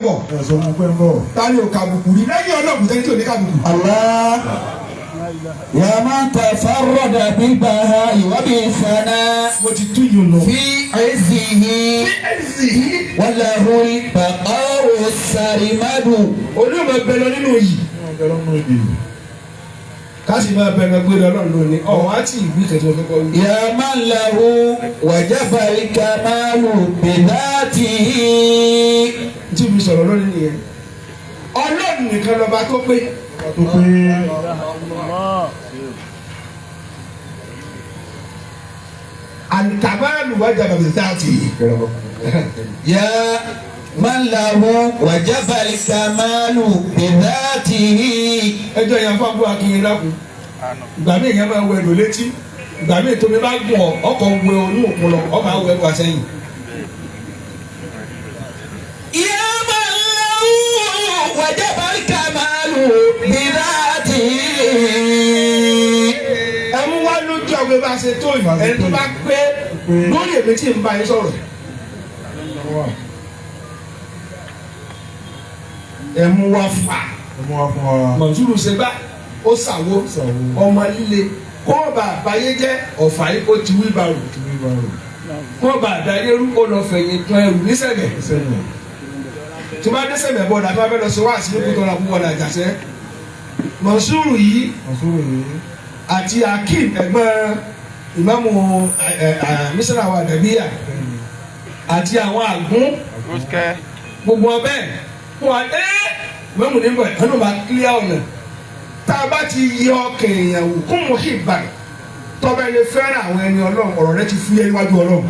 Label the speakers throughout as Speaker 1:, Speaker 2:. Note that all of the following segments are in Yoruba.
Speaker 1: Bọ̀.
Speaker 2: Ẹ sọ fún pé ń bọ̀.
Speaker 1: Ta ni ò kàbùkù rí lẹ́yìn Ọlọ́run tẹ́ni tí ò ní kàbùkù?
Speaker 3: الله يا من تفرد بالبهاء وبالثناء
Speaker 1: Mo ti tú yìí nù.
Speaker 3: في عزه وله البقاء السرمد.
Speaker 1: Olúmọ bẹ lọ nínú yìí.
Speaker 2: Wọ́n bẹ lọ́nà ìdè.
Speaker 1: Ká sì máa bẹ lọ gbé lọ lónìí. Ọ̀hún á tì ìwé kẹtù ọ̀fẹ́ kọ́ wí.
Speaker 3: يا من له وجب الكمال بذاته.
Speaker 1: Tí mi sọ̀rọ̀ lónìí nìyẹn. Ọlọ́run nìkan lọ́ba tó pé.
Speaker 2: Ọba tó pé.
Speaker 1: Alikamalu wajaba bisaati.
Speaker 3: يا من له وجب الكمال بذاته.
Speaker 1: Ẹjọ́ yẹn fún abúlé akínyìn lákùn. Ìgbà míì yẹn máa wẹ lò létí. Ìgbà míì tómi bá gùn ọ, ọkọ̀ wẹ onú òkun lọ, ọkọ̀ àwọ̀ ẹ̀kọ́ àsẹ́yìn.
Speaker 3: يا من له وجب الكمال بذاته.
Speaker 1: Ẹ mú wá lójú ọgbẹ́ bá ṣe tó yìí. Ẹni tó bá pé lórí èmi tí ń bá yín sọ̀rọ̀. Ẹ mú wá fún wa.
Speaker 2: Ẹ mú wá fún wa.
Speaker 1: Mọ̀nsúrù ṣe gbá, ó ṣàwo.
Speaker 2: Ṣàwo.
Speaker 1: Ọmọ líle kó bá àbáyé jẹ́ ọ̀fà yìí ó ti wí barò.
Speaker 2: Ti wí bá rò.
Speaker 1: Kó bá àdáyé rú, ó lọ fẹ̀yìn tán ẹrù nísẹ̀mẹ̀.
Speaker 2: Sẹ́yìn.
Speaker 1: Tí wọ́n bá dé sẹ̀mẹ̀ bọ́ọ̀dà tí wọ́n fẹ́ lọ sí wáàsí ní kótó ọ̀làkú wọlé àjàṣẹ́. Mọ̀nsúrù yìí
Speaker 2: Mọ̀súrù yìí.
Speaker 1: àti Akeem ẹ̀gbọ́n ìmáàmù mísírà wa dàbíyà àti àwọn àgún gbogbo ọbẹ̀ wọn ẹ mẹ́mú níbẹ̀ ẹnu bá kílíà ọ̀nà tá a bá ti yọ ọkàn èèyàn wò kó mọ̀ sí ìbàdàn tọ́ba ẹni fẹ́ràn àwọn ẹni Ọlọ́run, ọ̀rọ̀ rẹ ti fúyẹ́ níwájú Ọlọ́run.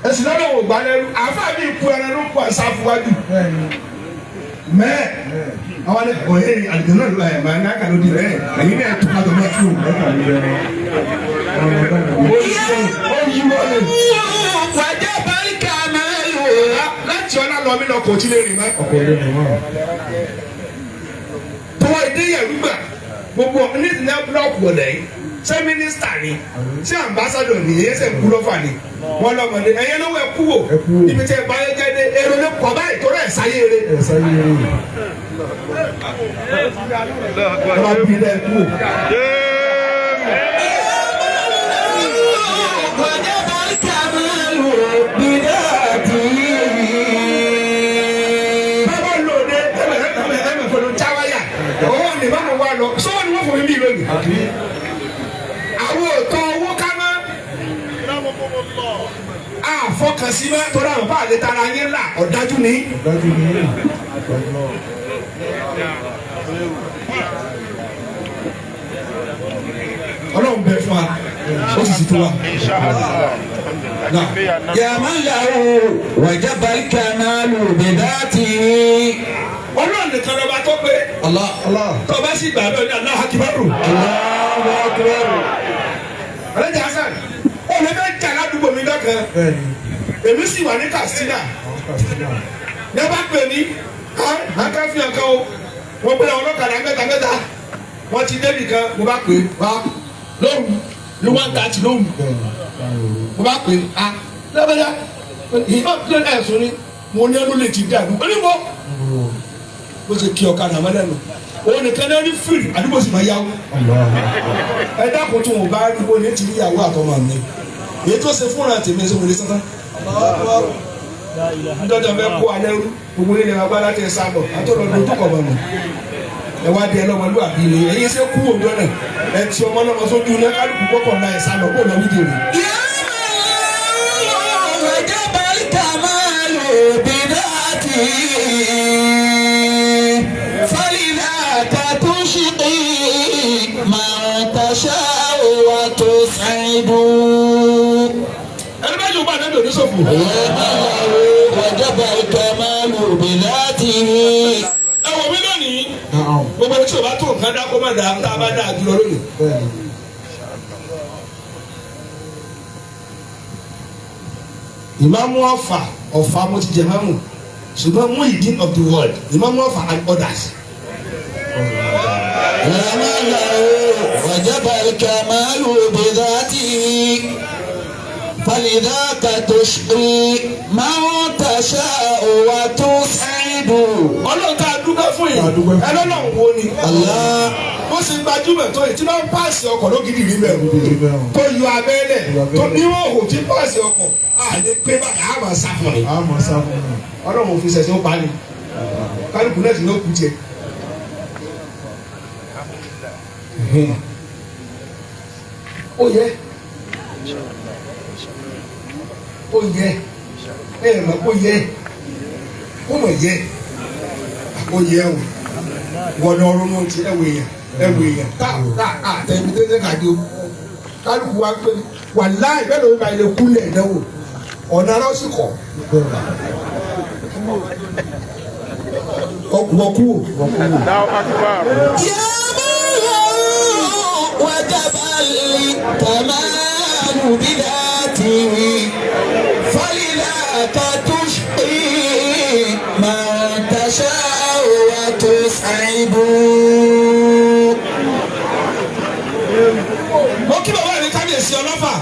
Speaker 1: Ẹ̀sìn lọ́dọ̀ wò gbà lẹ́rú àáfàá mi kú ẹran ló kú àṣàfùwájú.
Speaker 2: Bẹ́ẹ̀ni.
Speaker 1: Mẹ́ẹ̀ àwọn alẹ́ ọ̀hẹ́ àlùjọ náà ló ẹ̀ máa ń náà kàlódì rẹ̀ ẹ̀yin náà tó kàtó máa tún.
Speaker 2: Ẹ̀ka ló yẹ wọn. Ọmọ ọ̀gá mi.
Speaker 1: Ó yí wọlé.
Speaker 3: وجب الكمال.
Speaker 1: Láti ọlá lọ mí lọ kò tí lè rìn mọ́.
Speaker 2: Ọkọ̀ ilé mi wà.
Speaker 1: Tọwọ́ ìdí yẹ̀rú gbà gbogbo ní ní búlọ́ọ̀kù ọ̀lẹ́ yìí, ṣé mínísítà ni, ṣé àmbásádọ̀ ni, èyí ṣe ń kú lọ́fà ni wọ́n lọ́mọdé ẹ̀yẹ lówó ẹ̀kú wò.
Speaker 2: Ẹ kú wò.
Speaker 1: Ibi tí ẹ bá yẹ jẹ́ dé èrò ló pọ̀ báyìí tó rẹ̀ sáyé rẹ̀.
Speaker 2: Ẹ sáyé rè.
Speaker 1: Ẹ bá bí ilé ẹ̀kú wò.
Speaker 3: وجب الكمال بذاته.
Speaker 1: Bábá lòde ẹ̀mẹ̀ ẹ̀mẹ̀ ẹ̀mẹ̀ fọlọ́ jáwáyà owó ni báwo wà lọ sọ́wọ́n ni wọ́n fún mi bí lónìí. Àwọn òótọ́ owó ká mọ́ àfọkànsí mọ́ torí àwọn bá àlè tara yín là ọ̀dájú ni.
Speaker 2: Ọ̀dájú ni.
Speaker 1: Ọlọ́run bẹ fún wa, ó sì sì tó wa. Náà.
Speaker 3: يا من له وجب الكمال بذاته.
Speaker 1: Ọlọ́run nìkan lọ́ba tó pé.
Speaker 3: الله.
Speaker 2: Allah.
Speaker 1: Tó bá sì gbà bẹ́ẹ̀ ní Allahu Akbar.
Speaker 3: الله أكبر.
Speaker 1: Ọlọ́jà Hasan ó lè fẹ́ jà ládùúgbò mi lọ́kàn.
Speaker 2: Bẹ́ẹ̀ni.
Speaker 1: Èmi sì wà ní Katsina.
Speaker 2: Àwọn kàṣínà.
Speaker 1: Ní a bá pè mí ká fi hàn kan o, wọ́n pè àwọn ọlọ́kadà mẹ́ta mẹ́ta, wọ́n ti débì kan, mo bá pè wá lóru ní 1:30 lóru.
Speaker 2: Bẹ́ẹ̀ni.
Speaker 1: Mo bá pè á lẹ́bẹ̀dá ìbá tó ẹ̀sùn ni mo ní ẹnu lè ti dé àdúgbò onímọ̀ bó ṣe kí ọ̀kadà mọ́lẹ́nu òun nìkan náà ní fìrì àdúgbò sì máa yáwó. Ẹ dákun, tí wọn bá rí bó ní ti rí ìyàwó àtọmọ mi, èyí tó ṣe fúnra tèmi ṣe mo lè sọ́tàn ndọ́jọ́ fẹ́ kó alẹ́ rú gbogbo ilẹ̀ wa bá láti ẹ̀ sá lọ àtọ́lọ́ lójú kọ̀ mọ̀nà ẹ wá di ẹlọ́mọlúwàbí ni ẹ̀yin ṣe kú òjò náà ẹ ti ọmọ náà lọ sójú iná kálukú kọ́kọ́ náà ẹ̀ sá lọ kó lọ wíjì rè.
Speaker 3: يا من وجب الكمال بذاته فلذاك تشقي من تشاء وتسعد.
Speaker 1: Ẹni bá yóò bá ànábì oníṣòfò.
Speaker 3: يا من له وجب الكمال بذاته.
Speaker 1: Ẹ wò mí lónìí, gbogbo ẹni tí o bá tó nǹkan dá kó má dáa tá a bá dáa jùlọ lónìí.
Speaker 2: Bẹ́ẹ̀ni.
Speaker 1: Ìmáàmù Ọ̀fà, Ọ̀fà mo ti jẹ máàmù, ṣùgbọ́n Muyideen of the world, ìmáàmù Ọ̀fà and others.
Speaker 3: يا من له وجب الكمال بذاته فلذاك تشقي من تشاء وتسعد.
Speaker 1: Ọlọ́run tá a dúpẹ́ fún yìí,
Speaker 2: Tá a dúpẹ́ fún.
Speaker 1: ẹlọ́lọ́run wo ni?
Speaker 3: Allah.
Speaker 1: Bó ṣe gbajúmọ̀ tó yìí tí wọ́n ń pàṣẹ ọkọ̀ lógidì rí bẹ́ẹ̀
Speaker 2: Lógidì bẹ́ẹ̀ o.
Speaker 1: tó yọ abẹ́lẹ̀
Speaker 2: Yọ abẹ́lẹ̀.
Speaker 1: tó níwọ̀n òhò tí pàṣẹ ọkọ̀ à lè pé báyìí á máa sá fún ni.
Speaker 2: A mọ̀ sá fún mi.
Speaker 1: Ọlọ́run ò fi ṣẹ̀ṣẹ̀ ó pa ni, kálukú náà sì ló kú tiẹ̀. Ó yẹ, ó yẹ, ẹ mọ̀ kó yẹ, kó mọ̀ yẹ, ó yẹ o. Wọ́n ní ọrùn náà ti ẹwọ èèyàn, ẹwọ èèyàn tá tá àtẹ̀mí tẹ́tẹ́ kàdé o. Kálukú wa pé wàláì bẹ́ẹ̀ ló ń ba ilé kúlẹ̀ náwó ọ̀nà ara ó sì kọ̀ wọ́kú o.
Speaker 4: Allahu Akbar.
Speaker 3: يا من له وجب الكمال بذاته فلذاك تشقي من تشاء وتسعد.
Speaker 1: Mo kí bàbá mi kábíyèsí ọlọ́fà.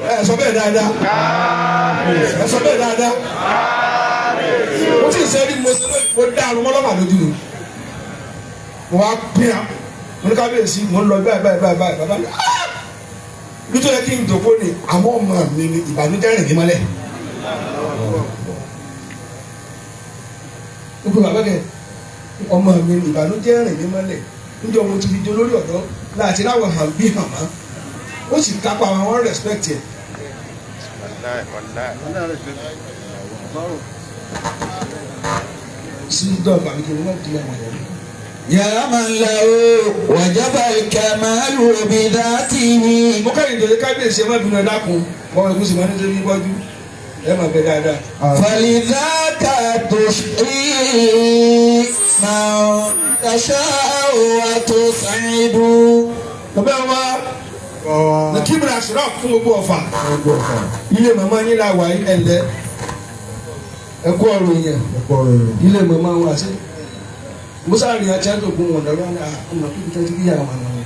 Speaker 1: Ẹ sọ bẹ́ẹ̀ dáadáa, ẹ sọ bẹ́ẹ̀ dáadáa. Mo ti sẹ́ rí, mo ṣe mo dá àrùn mọ́lọ́fà lójú mi. Mo wá pín a, mo ní kábíyèsí, mo ń lọ báyìí báyìí báyìí báyìí. Bàbá mi, "Ah!" Nítorí kí n dòkó ni àmọ́ ọmọ mi ni ìbànújẹ́ rìn mí mọ́lẹ̀. Gbogbo bàbá kẹ, ọmọ mi ni ìbànújẹ́ rìn mí mọ́lẹ̀. Níjọ́ mo ti fi jó lórí ọ̀dọ́ láti láwọn hàn bí hàn mọ́, ó sì kápá àwọn, wọn respect ẹ̀.
Speaker 4: Wallahi, wallahi.
Speaker 1: Sí dọ́ọ̀bù àbí kí n má di àwọn ẹ̀rọ.
Speaker 3: يا من له وجب الكمال بذاته.
Speaker 1: Mo kẹ́yìn ìdòye kábíyèsí, ẹ má bínú, ẹ dákun, wọ́n ẹ̀kú sì máa ń tẹ́lẹ̀ níwájú, ẹ má bẹ dáadáa.
Speaker 3: فلذاك تشقي من تشاء وتسعد.
Speaker 1: Bàbá wa
Speaker 2: Báwa
Speaker 1: Nakibra Ashraf fún gbogbo Ọ̀fà,
Speaker 2: ọgbọ̀n ọ̀fà.
Speaker 1: Ilé màmá yín la wà yín, ẹ̀lẹ́ ẹ kú ọ̀rọ̀ yẹn.
Speaker 2: Ẹ̀kọ́ rẹ̀ yẹn.
Speaker 1: Ilé màmá wa sí musa rìn àti àjòkun wọn lọ́wọ́ ní ọmọ kíbi tó ti bí àwọn àwọn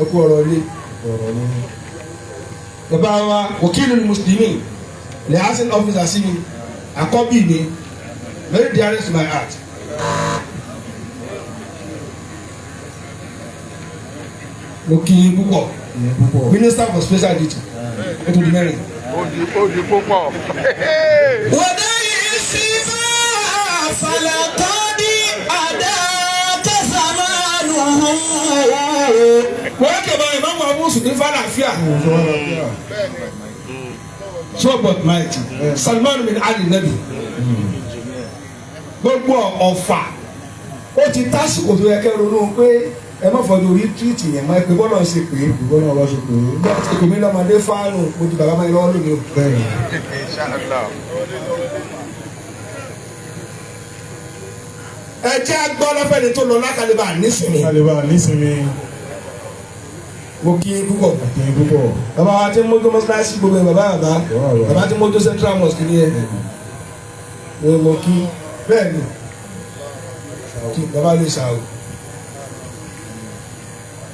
Speaker 1: ẹ kú ọ̀rọ̀ ilé.
Speaker 2: Ọ̀rọ̀ ni.
Speaker 1: Bàbá wa wòkìlì mùsùlùmí liaison officer sí mi, àkọ́bí mi, very dearest to my heart. Mo kí yín púpọ̀.
Speaker 2: Ìyẹn púpọ̀.
Speaker 1: Minister for special duty, ó tó di mẹ́rin.
Speaker 4: Ó di púpọ̀.
Speaker 3: ودع السماء فلقد أداك زمانه.
Speaker 1: Wọ́n kẹ́ bá ìmáàmù abúsù ní fàlàfíà.
Speaker 2: Òun sọ wá lábíà.
Speaker 1: So but mighty Salman bin Ali Nabi, gbogbo Ọ̀fà, ó ti tásìkò tó yẹ kẹ́ ronú pé ẹ má fọdún orí túwìtì yẹn mọ́, ẹ pé bọ́lá ń ṣe pé
Speaker 2: Ìgbọ́n náà bá ṣe pé.
Speaker 1: Bẹ́ẹ̀ ti kò mí lọ́mọdé fáánù, mo di bàbá máa ń lọ́wọ́ lónìí o.
Speaker 2: Bẹ́ẹ̀ni.
Speaker 4: Inshallah.
Speaker 1: Ẹ jẹ́ agbọ́ lọ́fẹ̀ẹ́ tó lọ lákàlẹ́bà nísìnyí.
Speaker 2: Kálíbà nísìnyí.
Speaker 1: Mo kí i púpọ̀.
Speaker 2: Ìyẹn púpọ̀.
Speaker 1: Bàbá wa ti ń mójú mọ́sálásí gbogbo ẹ̀, bàbá bàbá bàbá ti ń mójú Central Mosque ní ẹ ní mo kí bẹ́ẹ̀ ni kí bàbá lè ṣàwò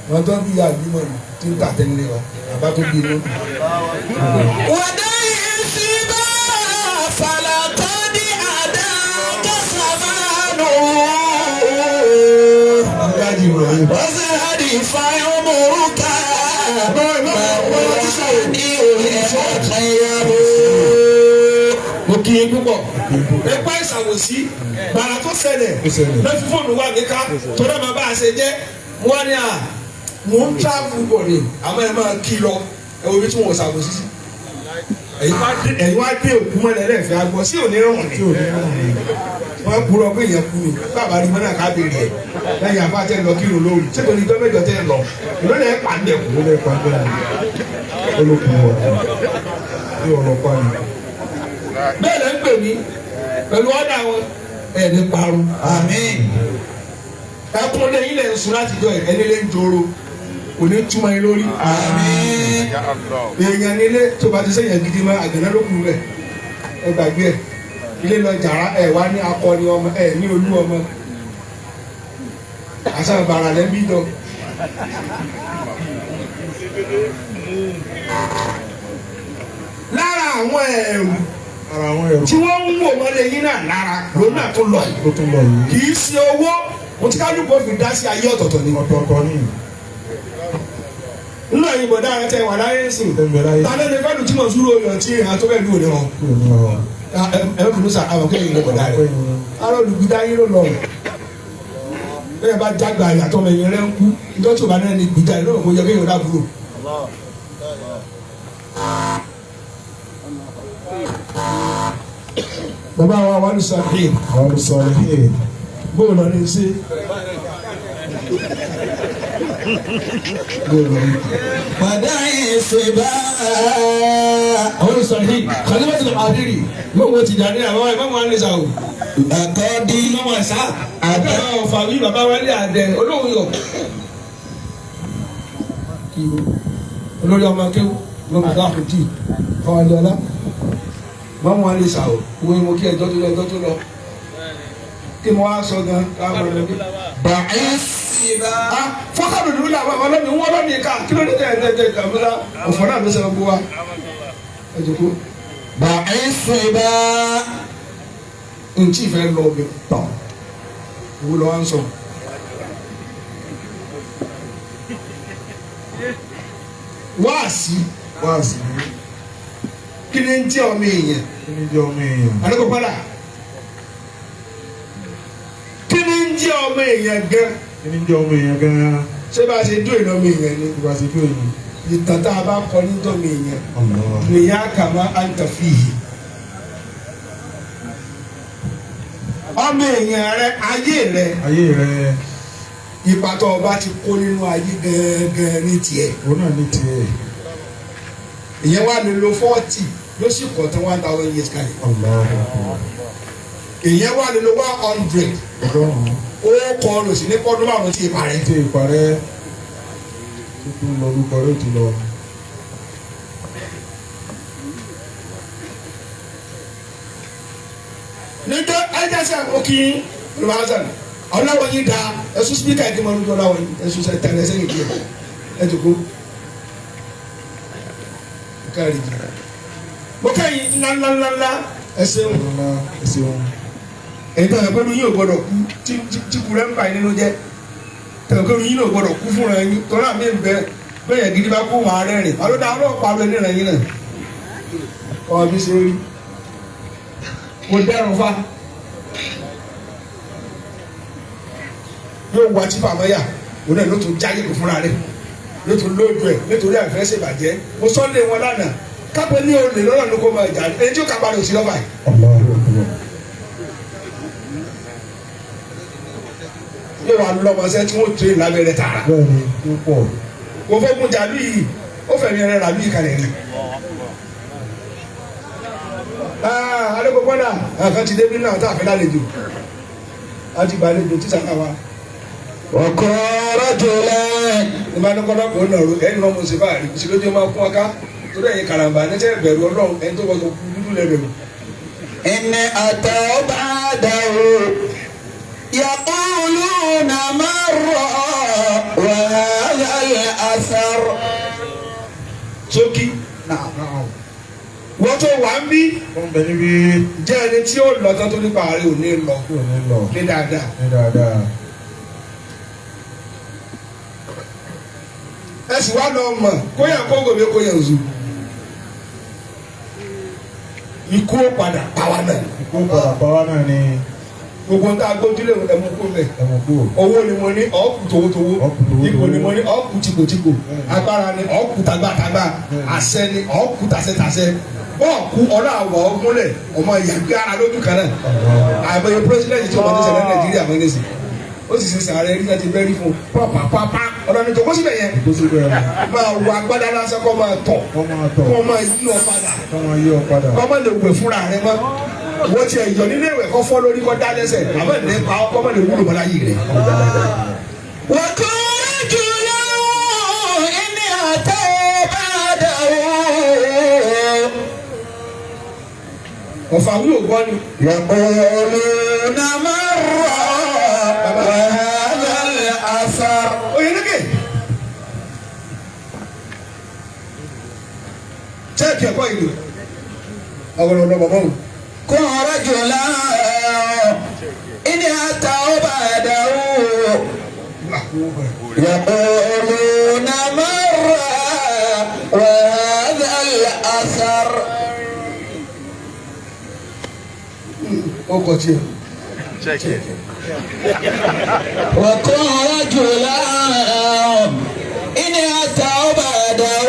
Speaker 1: wọn tó ń bí ìyá àbímọ yìí tí ń tà tẹ́lẹ̀ wa, bàbá tó bí inú.
Speaker 3: ودع السماء فلقد أداك زمانه.
Speaker 1: Aláàjì Ibrahim.
Speaker 3: وازهد فعمرك خير.
Speaker 1: Mo kí i púpọ̀. Ẹgbẹ́ ìṣàwòsí gbàrà tó ṣẹlẹ̀
Speaker 2: Ó ṣẹlẹ̀.
Speaker 1: lọ́sí fóònù wà mí ká tó náà máa bá a ṣe jẹ́ wọ́n ní à mò ń travel bọ̀ ni, àmọ́ ẹ máa kí lọ, ẹ wo ibi tí wọ́n ṣàwòsí sí. Ẹ̀yin wá dé òkú mọ́lẹ̀ lẹ́ẹ̀fẹ́ agbọ́ sí òní rùn ni.
Speaker 2: Tí ò ní rùn ni.
Speaker 1: Wọ́n kúrọ̀ pé èèyàn kú ni, bàbá rí mọ́nà ká béèrè ẹ̀ lẹ́yìn àbá tẹ́ lọ kírun lóru, ṣé kò ní gbọ́ mẹ́jọ tẹ́ lọ ìlú ẹ̀ pàdé kù.
Speaker 2: Ìlú lè pa bẹ́ẹ̀ ni. Olókùn wà. Bí ọ̀rọ̀ pa ni.
Speaker 1: Bẹ́ẹ̀ lẹ́ ń pè mí pẹ̀lú ọ̀dà wọn, ẹ̀ ní parun.
Speaker 3: Àmín.
Speaker 1: Ẹkún lẹ́yìn lẹ́ ń sun láti jọ ẹ̀, ẹni lẹ́ ń joro kò ní túmọ̀ yín lórí.
Speaker 3: Àmín.
Speaker 4: Ya Allah.
Speaker 1: Èèyàn nílé tó bá ti sẹ́yìn gidi mọ́ àgànná ló kù rẹ̀, ẹ gbàgbé ẹ̀, ilé lọ jàrá ẹ̀ wá ní akọni ọmọ ẹ̀ ní olú ọmọ. Àṣà bàrà lẹ́bí jọ. Lára àwọn ẹ̀rù
Speaker 2: Ara àwọn ẹ̀rù
Speaker 1: tí wọ́n ń wò mọ́lẹ̀ yín náà lára lòun náà tó lọ yìí.
Speaker 2: tó tún lọ yìí.
Speaker 1: Kì í ṣe owó mo ti kálukú fi dá sí ayé ọ̀tọ̀ọ̀tọ̀ ni.
Speaker 2: Ọ̀tọ̀ọ̀tọ̀ ni.
Speaker 1: Nínú ẹ̀yin bọ̀dá rẹ tẹ wà láyé sìn.
Speaker 2: Ẹ ń bẹ láyé.
Speaker 1: Ta ló lè fẹ́ lu tí mo sùúrù oyè tí ìhà tó bẹ́ẹ̀ lù ní wọn.
Speaker 2: Kí o ní ọ.
Speaker 1: Ẹ ẹ kùnú sà àwọn kéèyàn ló bọ̀dá rẹ. Ará olùgbìdá yín ló lọ. Bẹ́ẹ̀ bá jágbá ìyàtọ̀ ọmọ ẹ̀yìn rẹ̀ ń kú. Ìjọ́ tí ò bá náà ní gbìdá yìí lóògùn yẹ kéèyàn dábúrò. Bàbá wa wà ní sàfihàn.
Speaker 2: Àwọn olùsọ̀rọ̀ yìí.
Speaker 1: Bóòlù ọ̀nà ìṣe. Bóòlù ọ̀nà.
Speaker 3: ودع الصبا
Speaker 1: Àwọn olùsọ̀rọ̀ Khalifatu Qadiri mọ̀wó ti jà ní àwọn ìmọ̀mọ̀ àlẹ́sà o.
Speaker 3: لقد
Speaker 1: Ìmọ̀mọ̀ àṣà àbẹ̀wò ọ̀fàwí bàbá wa ní àdẹ olóhùn yọ. Olórí ọmọ akéwù lóbi dáhùn tí fọwọ́dọ́lá mọ̀mọ̀ àlẹ́sà o. Wo mo kí ẹjọ́ tó lọ ẹjọ́ tó lọ. Kí mo wá sọ gan káwọn ọmọ mi.
Speaker 3: دع الصبا
Speaker 1: Fọ́kànlù ló làwọn ọlọ́mi wọ́n lọ́mi ká kí ló dé tẹ̀ tẹ̀ tẹ̀ tẹ̀ ọ̀fọ̀ náà ló sọ gbogbo wa. Ẹ jòkó.
Speaker 3: دع الصبا
Speaker 1: Ntí ìfẹ́ lọ mi tọ̀ wo lọ wá ń sọ. Wáàsí
Speaker 2: Wáàsí.
Speaker 1: kí ni ń jẹ́ ọmọ èèyàn
Speaker 2: Kí ni jẹ́ ọmọ èèyàn?
Speaker 1: àdókòpọ̀là kí ni ń jẹ́ ọmọ èèyàn gan
Speaker 2: Kí ni jẹ́ ọmọ èèyàn gan-an?
Speaker 1: ṣé bá a ṣe dún èèyàn ọmọ èèyàn ni
Speaker 2: Bí wàá ṣe dúró yìí.
Speaker 1: ìtàn tá a bá kọ ní jọ́mọ èèyàn
Speaker 2: Allah.
Speaker 1: nìyá kàmá àǹtà fìhì ọmọ èèyàn rẹ ayé rẹ
Speaker 2: Ayé rẹ̀
Speaker 1: ipa tó o bá ti kó nínú ayé gẹ́gẹ́ ní tiẹ̀.
Speaker 2: òun náà ní tiẹ̀.
Speaker 1: Ìyẹn wà lè lo 40 yóò sì kọ́ tán 1,000 years kalẹ̀.
Speaker 2: Allah.
Speaker 1: Ìyẹn wà lè lo 100
Speaker 2: Ọgọ́rùn-ún.
Speaker 1: ó kọ́ ọ lò sí ní pọ́dún márùn-ún tí ipa rẹ̀.
Speaker 2: Tí ìparẹ́ tó tún lọ lórúkọ rẹ̀ ó ti lọ.
Speaker 1: Níjọ́ ẹ̀jẹ̀sẹ̀ òkì olùbáṣẹ̀ ọ̀làwọ̀ yìí da ẹ̀sùn spíkà ẹ̀kí mọ̀ lójú ọ̀làwọ̀ yìí ẹ̀sùn tẹ̀lé sẹ́yìn díẹ̀ ẹ̀ jòkó. Káàrí jù. Mo kẹ́yìn ńláńláńláńlá ẹ ṣeun.
Speaker 2: Ńlá ẹ ṣeun.
Speaker 1: Èyí tó yẹ pé yín ò gbọdọ̀ kú tí kúrẹ́ ń bà yín nínú jẹ́. Tẹ̀wé pé yín ò gbọdọ̀ kú fúnra yín tọ́lá mi ń bẹ bẹ́ẹ̀ gidi bá kó wọn arẹ́rìn. Alóda ọlọ́pàá ló ní ìrìn yín náà. Ọ̀ bí ṣe rí. Mo dẹ́rùn fa. Yóò wá tí fàmọ́yà òun náà ló tún jáyé kó fúnra rẹ̀ ló tún lójú ẹ̀ nítorí àìfẹ́ ṣèbàjẹ́. Mo sọ lé wọn lánàá kápẹ́ ní olè lọ́nà ló kó máa jà ẹni tí ó kápá rẹ̀ ò sí lọ́fà yìí.
Speaker 2: Allahu Akbar.
Speaker 1: Yóò wá lọ́mọṣẹ́ tí wọ́n tún lábẹ́rẹ́ tààrà.
Speaker 2: Bẹ́ẹ̀ni ó pọ̀.
Speaker 1: Kò fógun jàlú yìí ó fẹ̀mí ẹrẹ rà lùyìí kalẹ̀ ni. Adékòkòdà àkàn ti débi náà tá a fẹ́ lálejò a ti gbàlejò títà náà wa.
Speaker 3: وقال رجلا
Speaker 1: Ìbá ní kọ́dọ̀ kò nà ro ẹni náà mo ṣe báyìí kò sí lójú máa kún aká torí ẹ̀yin karambà ní sẹ́ bẹ̀rù Ọlọ́run ẹni tó wọ́n tó kú dúdú lẹ́ bẹ̀rù.
Speaker 3: إن أتوا بعده يقولون مرة وهذا الأثر
Speaker 1: Sókí
Speaker 3: نعم
Speaker 2: Náà
Speaker 1: wọ́n tó wà ń bí
Speaker 2: wọ́n bẹ níbí
Speaker 1: jẹ́ ẹni tí ó lọ tán tó nípa àárẹ̀ ò ní lọ
Speaker 2: tí ò ní lọ
Speaker 1: ní dáadáa.
Speaker 2: ní dáadáa.
Speaker 1: Ẹ sì wá lọ mọ̀ kóyà kóńgò mi kóyà òzù. Ikú ó padà pa wá náà.
Speaker 2: Ikú padà pa wá náà ni
Speaker 1: Gbogbo ń tá a gbójúlé ẹmu kó mẹ́.
Speaker 2: ẹ̀wọ̀n kú.
Speaker 1: Owó ni mo ní ọ̀ọ́kù towótowó.
Speaker 2: Ọ̀ọ́kù towótowó.
Speaker 1: Ipò ni mo ní ọ̀ọ́kù tìkòtìkò. Agbára ni ọ̀ọ́kù tagbátagba. Àṣẹ ni ọ̀ọ́kù tàṣẹtàṣẹ. Bọ́ọ̀kú ọ̀rọ̀ àwọ̀ ọ̀gúnlẹ̀ ọmọ ìyàgbé ara lójú kan náà. Àìmọye pírẹsidẹ́ntì tí o máa ń ṣẹlẹ̀ ní Nàìjíríà mọ́ ní sìn. Ó sì ṣe sàárẹ̀ rí láti bẹ́rí fún un. Pàpàpàpà ọ̀rọ̀ ni tòkó síbẹ̀ yẹn.
Speaker 2: Kó síbẹ̀
Speaker 1: Máa wọ agbádá lásán kọ́ máa tọ̀.
Speaker 2: wọ́n máa tọ̀
Speaker 1: Kọ́ máa yí ọ padà.
Speaker 2: kọ́ máa yí ọ padà.
Speaker 1: Kọ́ máa lè wẹ̀ fúnra rẹ mọ́. Wọ́n ti ẹ̀yọ̀ nínú ìwẹ̀ kọ́ fọ́ lórí kọ́ dá lẹ́sẹ̀. Àmọ́ ìdílé pa ọ́ kọ́ máa lè wúlò mọ́ láyé rẹ̀.
Speaker 3: وقال رجلا إن أتوا بعده
Speaker 1: Ọ̀fà wúlò gbọ́ ni.
Speaker 3: يقولون مرة وهذا
Speaker 1: lọ́wọ́ ìlú àwọn ọ̀dọ́ bàbá wọn.
Speaker 3: كن رجلا إن أتوا بعده يقولون مرة وهذا الأثر
Speaker 1: Ó kọ tiẹ̀.
Speaker 4: Check it.
Speaker 3: وكن رجلا إن أتوا بعده